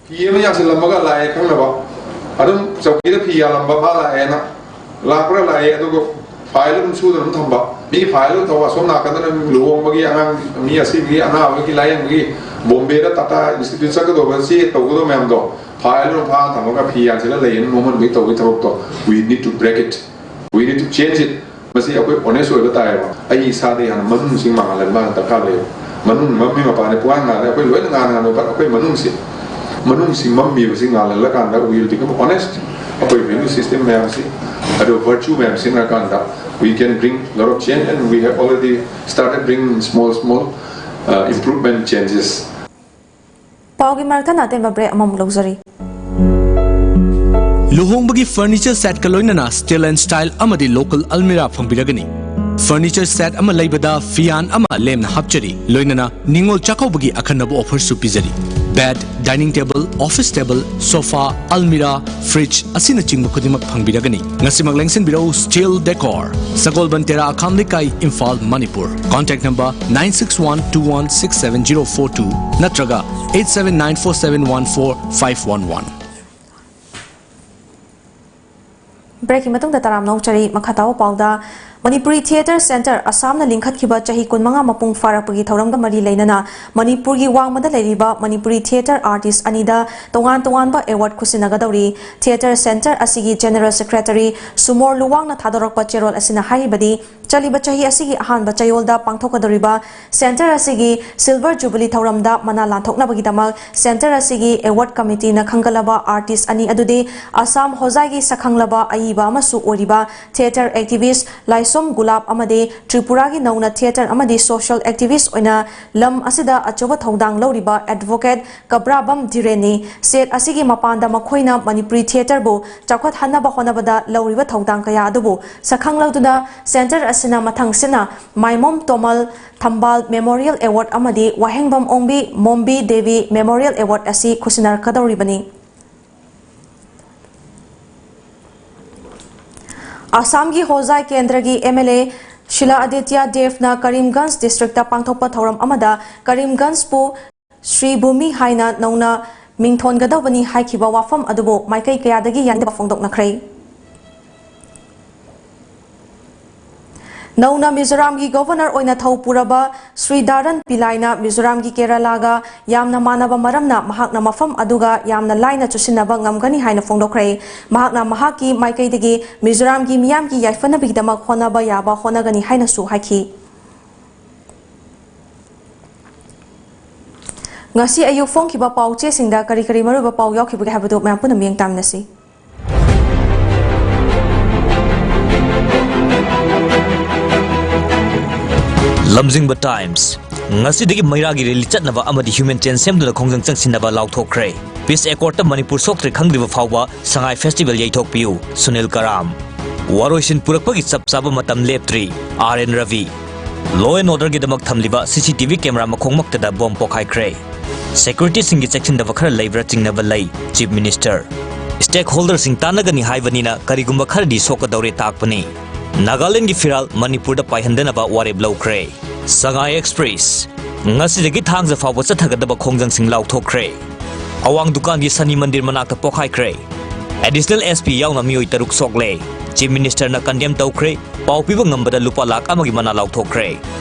ꯐꯤ ꯑꯃ ꯌꯥꯟꯁꯤꯜꯂꯝꯃꯒ ꯂꯥꯛꯑꯦ ꯈꯪꯅꯕ꯫ ꯑꯗꯨꯝ ꯆꯧꯀꯤꯗ ꯐꯤ ꯌꯥꯜꯂꯝꯕ ꯃꯥ ꯂꯥꯛꯑꯦꯅ ꯂꯥꯛꯄ꯭ꯔꯥ ꯂꯥꯛꯑꯦ, ꯑꯗꯨꯒ ꯐꯥꯏꯜ ꯑꯗꯨꯝ ꯁꯨꯗꯅ ꯑꯗꯨꯝ ꯊꯝꯕ꯫ ꯃꯤꯒꯤ ꯐꯥꯏꯜ ꯑꯗꯨꯝ ꯇꯧꯕ, ꯑꯁꯣꯝ ꯅꯥꯀꯟꯗꯅ ꯂꯨꯍꯣꯡꯕꯒꯤ, ꯑꯉꯥꯡ, ꯃꯤ ꯑꯁꯤꯕꯒꯤ, ꯑꯅꯥꯕꯒꯤ, ꯂꯥꯏꯌꯦꯡꯕꯒꯤ, ꯕꯣꯝꯕꯦꯗ ꯇꯥꯇꯥ ꯏꯟꯁꯇꯤꯇ꯭ꯌꯨꯠ ꯆꯠꯀꯗꯧꯕ, ꯆꯦ ꯇꯧꯒꯗꯧꯕ ꯃꯌꯥꯝꯗꯣ ꯐꯥꯏꯜ ꯑꯗꯨꯝ ꯐꯥꯅ ꯊꯝꯃꯒ ꯐꯤ ꯌꯥꯟꯁꯤꯜꯂ ꯂꯩꯌꯦꯅ ꯅꯣꯡꯃꯟꯕꯒꯤ ꯇꯧꯕꯒꯤ ꯊꯕꯛꯇꯣ, we need to break it, we need to change it꯫ ꯃꯁꯤ ꯑꯩꯈꯣꯏ ꯑꯣꯅꯦꯁ ꯑꯣꯏꯕ ꯇꯥꯏꯌꯦꯕ꯫ ꯑꯩ ꯏꯁꯥꯗ ꯍꯥꯟꯅ ꯃꯅꯨꯡꯁꯤ ꯃꯥꯡꯍꯜꯍꯟꯕ ꯍꯥꯟꯅ ꯗꯔꯀꯥꯔ ꯂꯩꯌꯦꯕ꯫ ꯃꯅꯨꯡ ꯃꯝꯃꯤ, ꯃꯄꯥꯟꯗ ꯄꯨꯡꯉꯥꯟ ꯉꯥꯜꯂꯦ꯫ ꯑꯩꯈꯣꯏ ꯂꯣꯏꯅ ꯉꯥꯟꯅ ꯉꯥꯟꯅ ꯎꯕ, ꯑꯩꯈꯣꯏ ꯃꯅꯨꯡꯁꯤ, ꯃꯅꯨꯡꯁꯤ ꯃꯝꯃꯤꯕꯁꯤ ꯉꯥꯜꯍꯜꯂꯀꯥꯟꯗ we will become honest꯫ ꯑꯩꯈꯣꯏ value system ꯃꯌꯥꯝꯁꯤ, ꯑꯗꯨ virtue ꯃꯌꯥꯝ ꯁꯤꯖꯤꯟꯅꯔꯀꯥꯟꯗ we can bring lot of change and we have already started bringing small small improvement changes꯫ ꯄꯥꯎꯒꯤ ꯃꯔꯛꯇ ꯑꯇꯦꯟꯕ break ꯑꯃꯃꯨꯛ ꯂꯧꯖꯔꯤ꯫ ꯂꯨꯍꯣꯡꯕꯒꯤ furniture setꯀ ꯂꯣꯏꯅꯅ steel and style ꯑꯃꯗꯤ local almirah ꯐꯪꯕꯤꯔꯒꯅꯤ꯫ Furniture set ꯑꯃ ꯂꯩꯕꯗ ꯐꯤꯌꯥꯟ ꯑꯃ ꯂꯦꯝꯅ ꯍꯥꯞꯆꯔꯤ, ꯂꯣꯏꯅꯅ ꯅꯤꯉꯣꯜ ꯆꯥꯛꯀꯧꯕꯒꯤ ꯑꯈꯟꯅꯕ offerꯁꯨ ꯄꯤꯖꯔꯤ꯫ Bed, dining table, office table, sofa, almirah, fridge ꯑꯁꯤꯅꯆꯤꯡꯕ ꯈꯨꯗꯤꯡꯃꯛ ꯐꯪꯕꯤꯔꯒꯅꯤ꯫ ꯉꯁꯤꯃꯛ ꯂꯦꯡꯁꯤꯟꯕꯤꯔꯛꯎ Steel Decor, ꯁꯒꯣꯜꯕꯟ ꯇꯦꯔꯥ ꯑꯈꯥꯝ ꯂꯩꯀꯥꯏ, Imphal, Manipur. Contact number nine six one two one six seven zero four two ꯅꯠꯇ꯭ꯔꯒ eight seven nine four seven one four five one one꯫ Breakꯀꯤ ꯃꯇꯨꯡꯗ ꯇꯔꯥꯝꯅ ꯑꯣꯛꯆꯔꯤ꯫ ꯃꯈꯥ ꯇꯥꯕ ꯄꯥꯎꯗ, ꯃꯅꯤꯄꯨꯔꯤ Theatre Centre ꯑꯁꯥꯝꯅ ꯂꯤꯡꯈꯠꯈꯤꯕ ꯆꯍꯤ ꯀꯨꯟꯃꯉꯥ ꯃꯄꯨꯡ ꯐꯥꯔꯛꯄꯒꯤ ꯊꯧꯔꯝꯒ ꯃꯔꯤ ꯂꯩꯅꯅ ꯃꯅꯤꯄꯨꯔꯒꯤ ꯋꯥꯡꯃꯗ ꯂꯩꯔꯤꯕ ꯃꯅꯤꯄꯨꯔꯤ theatre artist ꯑꯅꯤꯗ ꯇꯣꯉꯥꯟ ꯇꯣꯉꯥꯟꯕ award ꯈꯨꯠꯁꯤꯟꯅꯒꯗꯧꯔꯤ꯫ Theatre Centre ꯑꯁꯤꯒꯤ General Secretary ꯁꯨꯃꯣꯔ ꯂꯨꯋꯥꯡꯅ ꯊꯥꯗꯣꯔꯛꯄ ꯆꯦꯔꯣꯜ ꯑꯁꯤꯅ ꯍꯥꯏꯔꯤꯕꯗꯤ, ꯆꯠꯂꯤꯕ ꯆꯍꯤ ꯑꯁꯤꯒꯤ ꯑꯍꯥꯟꯕ ꯆꯌꯣꯜꯗ ꯄꯥꯡꯊꯣꯛꯀꯗꯧꯔꯤꯕ Centre ꯑꯁꯤꯒꯤ Silver Jubilee ꯊꯧꯔꯝꯗ ꯃꯅꯥ ꯂꯥꯟꯊꯣꯛꯅꯕꯒꯤꯗꯃꯛ Centre ꯑꯁꯤꯒꯤ Award Committeeꯅ ꯈꯟꯒꯠꯂꯕ artist ꯑꯅꯤ ꯑꯗꯨꯗꯤ ꯑꯁꯥꯝ ꯍꯣꯖꯥꯏꯒꯤ ꯁꯛꯈꯪꯂꯕ ꯑꯏꯕ ꯑꯃꯁꯨ ꯑꯣꯏꯔꯤꯕ theatre activist ꯂꯥꯏꯁꯣꯝ ꯒꯨꯂꯥꯞ ꯑꯃꯗꯤ ꯇ꯭ꯔꯤꯄꯨꯔꯥꯒꯤ ꯅꯧꯅ theatre ꯑꯃꯗꯤ social activist ꯑꯣꯏꯅ ꯂꯝ ꯑꯁꯤꯗ ꯑꯆꯧꯕ ꯊꯧꯗꯥꯡ ꯂꯧꯔꯤꯕ advocate ꯀꯕ꯭ꯔꯥꯕꯝ ꯙꯤꯔꯦꯟꯅꯤ꯫ Set ꯑꯁꯤꯒꯤ ꯃꯄꯥꯟꯗ ꯃꯈꯣꯏꯅ ꯃꯅꯤꯄꯨꯔꯤ theatreꯕꯨ ꯆꯥꯎꯈꯠꯍꯟꯅꯕ ꯍꯣꯠꯅꯕꯗ ꯂꯧꯔꯤꯕ ꯊꯧꯗꯥꯡ ꯀꯌꯥ ꯑꯗꯨꯕꯨ ꯁꯛꯈꯪꯂꯗꯨꯅ Centre ꯑꯁꯤꯅ ꯃꯊꯪꯁꯤꯠꯅ ꯃꯥꯏꯃꯣꯝ ꯇꯣꯃꯜ ꯊꯝꯕꯥꯜ Memorial Award ꯑꯃꯗꯤ ꯋꯥꯍꯦꯡꯕꯝ ꯑꯣꯡꯕꯤ ꯃꯣꯝꯕꯤ ꯗꯦꯕꯤ Memorial Award ꯑꯁꯤ ꯈꯨꯠꯁꯤꯟꯅꯔꯛꯀꯗꯧꯔꯤꯕꯅꯤ꯫ ꯑꯁꯥꯝꯒꯤ ꯍꯣꯖꯥꯏ ꯀꯦꯟꯗ꯭ꯔꯒꯤ MLA ꯁꯤꯂꯥ ꯑꯗꯤꯇ꯭ꯌ ꯗꯦꯕꯅ ꯀꯔꯤꯝꯒꯟꯖ districtꯇ ꯄꯥꯡꯊꯣꯛꯄ ꯊꯧꯔꯝ ꯑꯃꯗ ꯀꯔꯤꯝꯒꯟꯖꯄꯨ ꯁ꯭ꯔꯤ ꯚꯨꯃꯤ ꯍꯥꯏꯅ ꯅꯧꯅ ꯃꯤꯡꯊꯣꯟꯒꯗꯧꯕꯅꯤ ꯍꯥꯏꯈꯤꯕ ꯋꯥꯐꯝ ꯑꯗꯨꯕꯨ ꯃꯥꯏꯀꯩ ꯀꯌꯥꯗꯒꯤ ꯌꯥꯅꯤꯡꯗꯕ ꯐꯣꯡꯗꯣꯛꯅꯈ꯭ꯔꯦ꯫ ꯅꯧꯅ ꯃꯤꯖꯣꯔꯥꯝꯒꯤ Governor ꯑꯣꯏꯅ ꯊꯧ ꯄꯨꯔꯕ ꯁ꯭ꯔꯤ ꯙꯥꯔꯟ ꯄꯤꯂꯥꯏꯅ ꯃꯤꯖꯣꯔꯥꯝꯒꯤ ꯀꯦꯔꯂꯥꯒ ꯌꯥꯝꯅ ꯃꯥꯟꯅꯕ ꯃꯔꯝꯅ ꯃꯍꯥꯛꯅ ꯃꯐꯝ ꯑꯗꯨꯒ ꯌꯥꯝꯅ ꯂꯥꯏꯅ ꯆꯨꯁꯤꯟꯅꯕ ꯉꯝꯒꯅꯤ ꯍꯥꯏꯅ ꯐꯣꯡꯗꯣꯛꯈ꯭ꯔꯦ꯫ ꯃꯍꯥꯛꯅ ꯃꯍꯥꯛꯀꯤ ꯃꯥꯏꯀꯩꯗꯒꯤ ꯃꯤꯖꯣꯔꯥꯝꯒꯤ ꯃꯤꯌꯥꯝꯒꯤ ꯌꯥꯏꯐꯅꯕꯒꯤꯗꯃꯛ ꯍꯣꯠꯅꯕ ꯌꯥꯕ ꯍꯣꯠꯅꯒꯅꯤ ꯍꯥꯏꯅꯁꯨ ꯍꯥꯏꯈꯤ꯫ ꯉꯁꯤ ꯑꯌꯨꯛ ꯐꯣꯡꯈꯤꯕ ꯄꯥꯎ ꯆꯦꯁꯤꯡꯗ ꯀꯔꯤ ꯀꯔꯤ ꯃꯔꯨꯑꯣꯏꯕ ꯄꯥꯎ ꯌꯥꯎꯈꯤꯕꯒꯦ ꯍꯥꯏꯕꯗꯨ ꯃꯌꯥꯝ ꯄꯨꯟꯅ ꯃꯤꯠꯌꯦꯡ ꯇꯥꯃꯤꯟꯅꯁꯤ꯫ ꯂꯝꯖꯤꯡꯕ ꯇꯥꯏꯝꯁ꯫ ꯉꯁꯤꯗꯒꯤ ꯃꯩꯔꯥꯒꯤ ꯔꯦꯂꯤ ꯆꯠꯅꯕ ꯑꯃꯗꯤ ꯍ꯭ꯌꯨꯃꯦꯟ ꯆꯦꯟ ꯁꯦꯝꯗꯨꯅ ꯈꯣꯡꯖꯪ ꯆꯪꯁꯤꯟꯅꯕ ꯂꯥꯎꯊꯣꯛꯈ꯭ꯔꯦ꯫ ꯄꯤꯁ ꯑꯦꯀꯣꯔꯗꯇ ꯃꯅꯤꯄꯨꯔ ꯁꯣꯛꯇ꯭ꯔꯦ ꯈꯪꯗ꯭ꯔꯤꯕ ꯐꯥꯎꯕ ꯁꯉꯥꯏ ꯐꯦꯁꯇꯤꯚꯦꯜ ꯌꯩꯊꯣꯛꯄꯤꯌꯨ, ꯁꯨꯅꯤꯜ ꯀꯔꯥꯝ꯫ ꯋꯥꯔꯣꯏꯁꯤꯟ ꯄꯨꯔꯛꯄꯒꯤ ꯆꯞ ꯆꯥꯕ ꯃꯇꯝ ꯂꯦꯞꯇ꯭ꯔꯤ, R N Rabi. Law and Orderꯒꯤꯗꯃꯛ ꯊꯝꯂꯤꯕ C C T V camera ꯃꯈꯣꯡꯃꯛꯇꯗ ꯕꯣꯝ ꯄꯣꯈꯥꯏꯈ꯭ꯔꯦ꯫ ꯁꯦꯀ꯭ꯌꯨꯔꯤꯇꯤꯁꯤꯡꯒꯤ ꯆꯦꯛꯁꯤꯟꯗꯕ ꯈꯔ ꯂꯩꯕ꯭ꯔꯥ ꯆꯤꯡꯅꯕ ꯂꯩ, ꯆꯤꯐ ꯃꯤꯅꯤꯁꯇꯔ꯫ ꯁ꯭ꯇꯦꯛꯍꯣꯜꯗꯔꯁꯤꯡ ꯇꯥꯟꯅꯒꯅꯤ ꯍꯥꯏꯕꯅꯤꯅ ꯀꯔꯤꯒꯨꯝꯕ ꯈꯔꯗꯤ ꯁꯣꯛꯀꯗꯧꯔꯦ ꯇꯥꯛꯄꯅꯤ꯫ ꯅꯥꯒꯥꯂꯦꯟꯗꯒꯤ ꯐꯤꯔꯥꯜ ꯃꯅꯤꯄꯨꯔꯗ ꯄꯥꯏꯍꯟꯗꯅꯕ ꯋꯥꯔꯦꯞ ꯂꯧꯈ꯭ꯔꯦ꯫ ꯁꯉꯥꯏ ꯑꯦꯛꯁꯄ꯭ꯔꯦꯁ꯫ ꯉꯁꯤꯗꯒꯤ ꯊꯥꯡꯖ ꯐꯥꯎꯕ ꯆꯠꯊꯒꯗꯕ ꯈꯣꯡꯖꯪꯁꯤꯡ ꯂꯥꯎꯊꯣꯛꯈ꯭ꯔꯦ꯫ ꯑꯋꯥꯡ ꯗꯨꯀꯥꯟꯒꯤ ꯁꯅꯤ ꯃꯟꯗꯤꯔ ꯃꯅꯥꯛꯇ ꯄꯣꯈꯥꯏꯈ꯭ꯔꯦ꯫ ꯑꯦꯗꯤꯁꯅꯦꯜ ꯑꯦꯁ ꯄꯤ ꯌꯥꯎꯅ ꯃꯤꯑꯣꯏ ꯇꯔꯨꯛ ꯁꯣꯛꯂꯦ꯫ ꯆꯤꯐ ꯃꯤꯅꯤꯁꯇꯔꯅ ꯀꯟꯗꯦꯝ ꯇꯧꯈ꯭ꯔꯦ꯫ ꯄꯥꯎ ꯄꯤꯕ ꯉꯝꯕꯗ ꯂꯨꯄꯥ ꯂꯥꯈ ꯑꯃꯒꯤ ꯃꯅꯥ ꯂꯥꯎꯊꯣꯛꯈ꯭ꯔꯦ꯫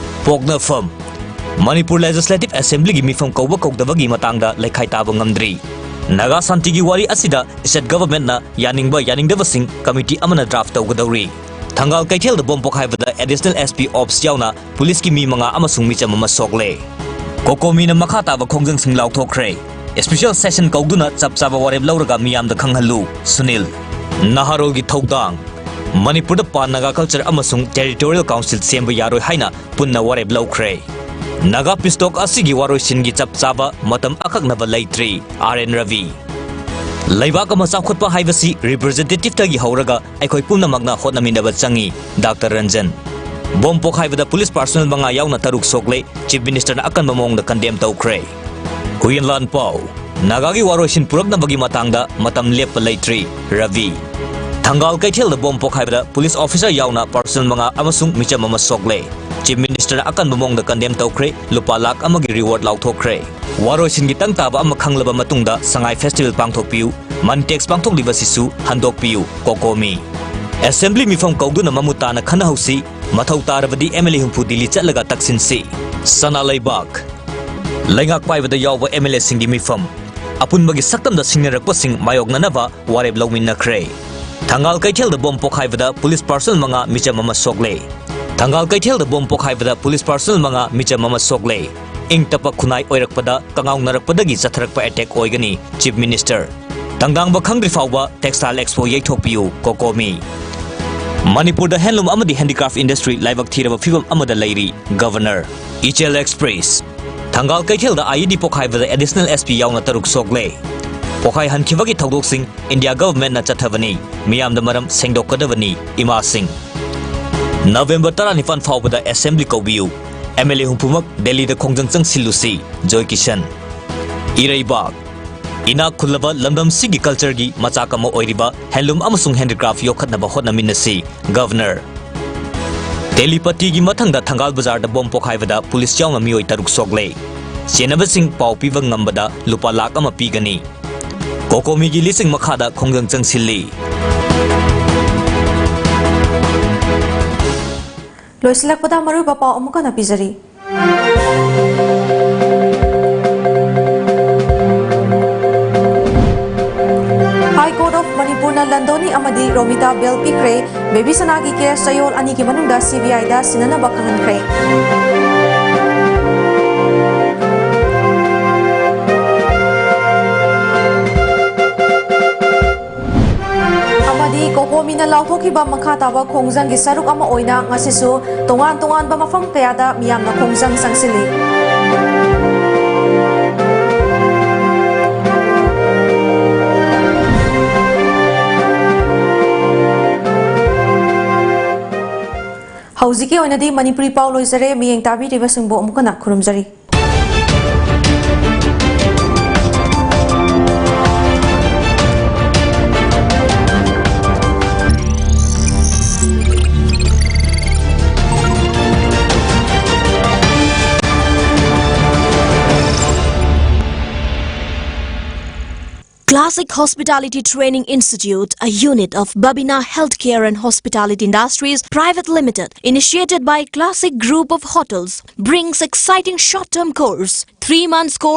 ꯄꯣꯛꯅꯐꯝ꯫ ꯃꯅꯤꯄꯨꯔ ꯂꯦꯖꯤꯁꯂꯦꯇꯤꯚ ꯑꯦꯁꯦꯝꯕ꯭ꯂꯤꯒꯤ ꯃꯤꯐꯝ ꯀꯧꯕ ꯀꯧꯗꯕꯒꯤ ꯃꯇꯥꯡꯗ ꯂꯩꯈꯥꯏ ꯇꯥꯕ ꯉꯝꯗ꯭ꯔꯤ꯫ ꯅꯥꯒꯥ ꯁꯥꯟꯇꯤꯒꯤ ꯋꯥꯔꯤ ꯑꯁꯤꯗ ꯁ꯭ꯇꯦꯠ ꯒꯚꯔꯟꯃꯦꯟꯠꯅ ꯌꯥꯅꯤꯡꯕ ꯌꯥꯅꯤꯡꯗꯕꯁꯤꯡ ꯀꯃꯤꯇꯤ ꯑꯃꯅ ꯗ꯭ꯔꯥꯐ ꯇꯧꯒꯗꯧꯔꯤ꯫ ꯊꯪꯒꯥꯜ ꯀꯩꯊꯦꯜꯗ ꯕꯣꯝ ꯄꯣꯈꯥꯏꯕꯗ ꯑꯦꯗꯤꯁꯅꯦꯜ ꯑꯦꯁ ꯄꯤ ꯑꯣꯞꯁ ꯌꯥꯎꯅ ꯄꯨꯂꯤꯁꯀꯤ ꯃꯤ ꯃꯉꯥ ꯑꯃꯁꯨꯡ ꯃꯤꯆꯝ ꯑꯃ ꯁꯣꯛꯂꯦ꯫ ꯀꯣꯀꯣꯃꯤꯅ ꯃꯈꯥ ꯇꯥꯕ ꯈꯣꯡꯖꯪꯁꯤꯡ ꯂꯥꯎꯊꯣꯛꯈ꯭ꯔꯦ꯫ ꯁ꯭ꯄꯦꯁꯦꯜ ꯁꯦꯁꯟ ꯀꯧꯗꯨꯅ ꯆꯞ ꯆꯥꯕ ꯋꯥꯔꯦꯞ ꯂꯧꯔꯒ ꯃꯤꯌꯥꯝꯗ ꯈꯪꯍꯜꯂꯨ, ꯁꯨꯅꯤꯜ꯫ ꯅꯍꯥꯔꯣꯜꯒꯤ ꯊꯧꯗꯥꯡ꯫ ꯃꯅꯤꯄꯨꯔꯗ ꯄꯥꯟ ꯅꯥꯒꯥ ꯀꯜꯆꯔ ꯑꯃꯁꯨꯡ ꯇꯦꯔꯤꯇꯣꯔꯤꯌꯦꯜ ꯀꯥꯎꯟꯁꯤꯜ ꯁꯦꯝꯕ ꯌꯥꯔꯣꯏ ꯍꯥꯏꯅ ꯄꯨꯟꯅ ꯋꯥꯔꯦꯞ ꯂꯧꯈ꯭ꯔꯦ꯫ ꯅꯥꯒꯥ ꯄꯤꯁ ꯇꯣꯛ ꯑꯁꯤꯒꯤ ꯋꯥꯔꯣꯏꯁꯤꯟꯒꯤ ꯆꯞ ꯆꯥꯕ ꯃꯇꯝ ꯑꯀꯛꯅꯕ ꯂꯩꯇ꯭ꯔꯤ, ꯑꯥꯔ ꯑꯦꯟ ꯔꯕꯤ꯫ ꯂꯩꯕꯥꯛ ꯑꯃ ꯆꯥꯎꯈꯠꯄ ꯍꯥꯏꯕꯁꯤ ꯔꯤꯄ꯭ꯔꯖꯦꯟꯇꯦꯇꯤꯚꯇꯒꯤ ꯍꯧꯔꯒ ꯑꯩꯈꯣꯏ ꯄꯨꯝꯅꯃꯛꯅ ꯍꯣꯠꯅꯃꯤꯟꯅꯕ ꯆꯪꯏ, ꯗꯥꯛꯇꯔ ꯔꯟꯖꯟ꯫ ꯕꯣꯝ ꯄꯣꯈꯥꯏꯕꯗ ꯄꯨꯂꯤꯁ ꯄꯥꯔꯁꯣꯅꯦꯜ ꯃꯉꯥ ꯌꯥꯎꯅ ꯇꯔꯨꯛ ꯁꯣꯛꯂꯦ, ꯆꯤꯐ ꯃꯤꯅꯤꯁꯇꯔꯅ ꯑꯀꯟꯕ ꯃꯑꯣꯡꯗ ꯀꯟꯗꯦꯝ ꯇꯧꯈ꯭ꯔꯦ꯫ ꯍꯨꯏꯌꯦꯟꯂꯥꯟ ꯄꯥꯎ꯫ ꯅꯥꯒꯥꯒꯤ ꯋꯥꯔꯣꯏꯁꯤꯟ ꯄꯨꯔꯛꯅꯕꯒꯤ ꯃꯇꯥꯡꯗ ꯃꯇꯝ ꯂꯦꯞꯄ ꯂꯩꯇ꯭ꯔꯤ, ꯔꯕꯤ꯫ ꯊꯪꯒꯥꯜ ꯀꯩꯊꯦꯜꯗ ꯕꯣꯝ ꯄꯣꯈꯥꯏꯕꯗ ꯄꯨꯂꯤꯁ ꯑꯣꯐꯤꯁꯔ ꯌꯥꯎꯅ ꯄꯥꯔꯁꯣꯅꯦꯜ ꯃꯉꯥ ꯑꯃꯁꯨꯡ ꯃꯤꯆꯝ ꯑꯃ ꯁꯣꯛꯂꯦ꯫ ꯆꯤꯐ ꯃꯤꯅꯤꯁꯇꯔꯅ ꯑꯀꯟꯕ ꯃꯑꯣꯡꯗ ꯀꯟꯗꯦꯝ ꯇꯧꯈ꯭ꯔꯦ, ꯂꯨꯄꯥ ꯂꯥꯈ ꯑꯃꯒꯤ ꯔꯤꯋꯥꯔꯗ ꯂꯥꯎꯊꯣꯛꯈ꯭ꯔꯦ꯫ ꯋꯥꯔꯣꯏꯁꯤꯟꯒꯤ ꯇꯪ ꯇꯥꯕ ꯑꯃ ꯈꯪꯂꯕ ꯃꯇꯨꯡꯗ ꯁꯉꯥꯏ ꯐꯦꯁꯇꯤꯚꯦꯜ ꯄꯥꯡꯊꯣꯛꯄꯤꯌꯨ, ꯃꯟꯇꯦꯛꯁ ꯄꯥꯡꯊꯣꯛꯂꯤꯕꯁꯤꯁꯨ ꯍꯟꯗꯣꯛꯄꯤꯌꯨ, ꯀꯣꯀꯣꯃꯤ꯫ ꯑꯦꯁꯦꯝꯕ꯭ꯂꯤ ꯃꯤꯐꯝ ꯀꯧꯗꯨꯅ ꯃꯃꯨꯠ ꯇꯥꯅ ꯈꯟꯅꯍꯧꯁꯤ, ꯃꯊꯧ ꯇꯥꯔꯕꯗꯤ ꯑꯦꯝ ꯑꯦꯜ ꯑꯦ ꯍꯨꯝꯐꯨ ꯗꯤꯜꯂꯤ ꯆꯠꯂꯒ ꯇꯛꯁꯤꯟꯁꯤ꯫ ꯁꯅꯥ ꯂꯩꯕꯥꯛ꯫ ꯂꯩꯉꯥꯛ ꯄꯥꯏꯕꯗ ꯌꯥꯎꯕ ꯑꯦꯝ ꯑꯦꯜ ꯑꯦꯁꯤꯡꯒꯤ ꯃꯤꯐꯝ꯫ ꯑꯄꯨꯟꯕꯒꯤ ꯁꯛꯇꯝꯗ ꯁꯤꯡꯅꯔꯛꯄꯁꯤꯡ ꯃꯥꯌꯣꯛꯅꯅꯕ ꯋꯥꯔꯦꯞ ꯂꯧꯃꯤꯟꯅꯈ꯭ꯔꯦ꯫ ꯊꯪꯒꯥꯜ ꯀꯩꯊꯦꯜꯗ ꯕꯣꯝ ꯄꯣꯈꯥꯏꯕꯗ ꯄꯨꯂꯤꯁ ꯄꯥꯔꯁꯣꯅꯦꯜ ꯃꯉꯥ, ꯃꯤꯆꯝ ꯑꯃ ꯁꯣꯛꯂꯦ꯫ ꯊꯪꯒꯥꯜ ꯀꯩꯊꯦꯜꯗ ꯕꯣꯝ ꯄꯣꯈꯥꯏꯕꯗ ꯄꯨꯂꯤꯁ ꯄꯥꯔꯁꯣꯅꯦꯜ ꯃꯉꯥ, ꯃꯤꯆꯝ ꯑꯃ ꯁꯣꯛꯂꯦ꯫ ꯏꯪ ꯇꯞꯄ ꯈꯨꯟꯅꯥꯏ ꯑꯣꯏꯔꯛꯄꯗ ꯀꯉꯥꯎꯅꯔꯛꯄꯗꯒꯤ ꯆꯠꯊꯔꯛꯄ attack ꯑꯣꯏꯒꯅꯤ, Chief Minister꯫ ꯇꯪꯗꯥꯡꯕ ꯈꯪꯗ꯭ꯔꯤ ꯐꯥꯎꯕ Textile Expo ꯌꯩꯊꯣꯛꯄꯤꯌꯨ, COCOMI꯫ ꯃꯅꯤꯄꯨꯔꯗ handloom ꯑꯃꯗꯤ handicraft industry ꯂꯥꯏꯕꯛ ꯊꯤꯔꯕ ꯐꯤꯕꯝ ꯑꯃꯗ ꯂꯩꯔꯤ, Governor꯫ ꯏꯆꯦꯜ Express꯫ ꯊꯪꯒꯥꯜ ꯀꯩꯊꯦꯜꯗ IED ꯄꯣꯈꯥꯏꯕꯗ additional SP ꯌꯥꯎꯅ ꯇꯔꯨꯛ ꯁꯣꯛꯂꯦ꯫ ꯄꯣꯈꯥꯏꯍꯟꯈꯤꯕꯒꯤ ꯊꯧꯗꯣꯛꯁꯤꯡ India governmentꯅ ꯆꯠꯊꯕꯅꯤ꯫ ꯃꯤꯌꯥꯝꯗ ꯃꯔꯝ ꯁꯦꯡꯗꯣꯛꯀꯗꯕꯅꯤ, ꯏꯃꯥꯁꯤꯡ꯫ November ꯇꯔꯥꯅꯤꯄꯥꯟ ꯐꯥꯎꯕꯗ assembly ꯀꯧꯕꯤꯌꯨ꯫ MLA ꯍꯨꯝꯐꯨꯃꯛ ꯗꯦꯜꯂꯤꯗ ꯈꯣꯡꯖꯪ ꯆꯪꯁꯤꯜꯂꯨꯁꯤ, ꯖꯣꯏ ꯀꯤꯁꯟ꯫ ꯏꯔꯩꯕꯥꯛ꯫ ꯏꯅꯥꯛ ꯈꯨꯜꯂꯕ ꯂꯝꯗꯝꯁꯤꯒꯤ cultureꯒꯤ ꯃꯆꯥꯛ ꯑꯃ ꯑꯣꯏꯔꯤꯕ handloom ꯑꯃꯁꯨꯡ handicraft ꯌꯣꯛꯈꯠꯅꯕ ꯍꯣꯠꯅꯃꯤꯟꯅꯁꯤ, Governor꯫ ꯇꯦꯂꯤꯄꯇꯤꯒꯤ ꯃꯊꯪꯗ ꯊꯪꯒꯥꯜ ꯕꯖꯥꯔꯗ bomb ꯄꯣꯈꯥꯏꯕꯗ police ꯌꯥꯎꯅ ꯃꯤꯑꯣꯏ ꯇꯔꯨꯛ ꯁꯣꯛꯂꯦ꯫ ꯆꯦꯟꯅꯕꯁꯤꯡ ꯄꯥꯎ ꯄꯤꯕ ꯉꯝꯕꯗ ꯂꯨꯄꯥ ꯂꯥꯈ ꯑꯃ ꯄꯤꯒꯅꯤ꯫ COCOMIꯒꯤ ꯂꯤꯁꯤꯡ ꯃꯈꯥꯗ ꯈꯣꯡꯖꯪ ꯆꯪꯁꯤꯜꯂꯤ꯫ ꯂꯣꯏꯁꯤꯜꯂꯛꯄꯗ ꯃꯔꯨꯑꯣꯏꯕ ꯄꯥꯎ ꯑꯃꯨꯛ ꯍꯟꯅ ꯄꯤꯖꯔꯤ꯫ High Court of ꯃꯅꯤꯄꯨꯔꯅ ꯂꯟꯗꯣꯅꯤ ꯑꯃꯗꯤ ꯔꯣꯃꯤꯇꯥ bail ꯄꯤꯈ꯭ꯔꯦ꯫ ꯕꯦꯕꯤ ꯁꯅꯥꯒꯤ case ꯆꯌꯣꯜ ꯑꯅꯤꯒꯤ ꯃꯅꯨꯡꯗ CBIꯗ ꯁꯤꯟꯅꯅꯕ ꯈꯪꯍꯟꯈ꯭ꯔꯦ꯫ ꯑꯃꯗꯤ COCOMIꯅ ꯂꯥꯎꯊꯣꯛꯈꯤꯕ ꯃꯈꯥ ꯇꯥꯕ ꯈꯣꯡꯖꯪꯒꯤ ꯁꯔꯨꯛ ꯑꯃ ꯑꯣꯏꯅ ꯉꯁꯤꯁꯨ ꯇꯣꯉꯥꯟ ꯇꯣꯉꯥꯟꯕ ꯃꯐꯝ ꯀꯌꯥꯗ ꯃꯤꯌꯥꯝꯅ ꯈꯣꯡꯖꯪ ꯆꯪꯁꯤꯜꯂꯤ꯫ ꯍꯧꯖꯤꯛꯀꯤ ꯑꯣꯏꯅꯗꯤ ꯃꯅꯤꯄꯨꯔꯤ ꯄꯥꯎ ꯂꯣꯏꯖꯔꯦ꯫ ꯃꯤꯠꯌꯦꯡ ꯇꯥꯕꯤꯔꯤꯕꯁꯤꯡꯕꯨ ꯑꯃꯨꯛ ꯍꯟꯅ ꯈꯨꯔꯨꯝꯖꯔꯤ꯫ Classic Hospitality Training Institute, a unit of Babina Healthcare and Hospitality Industries Private Limited, initiated by Classic Group of Hotels, brings exciting short-term course, three months course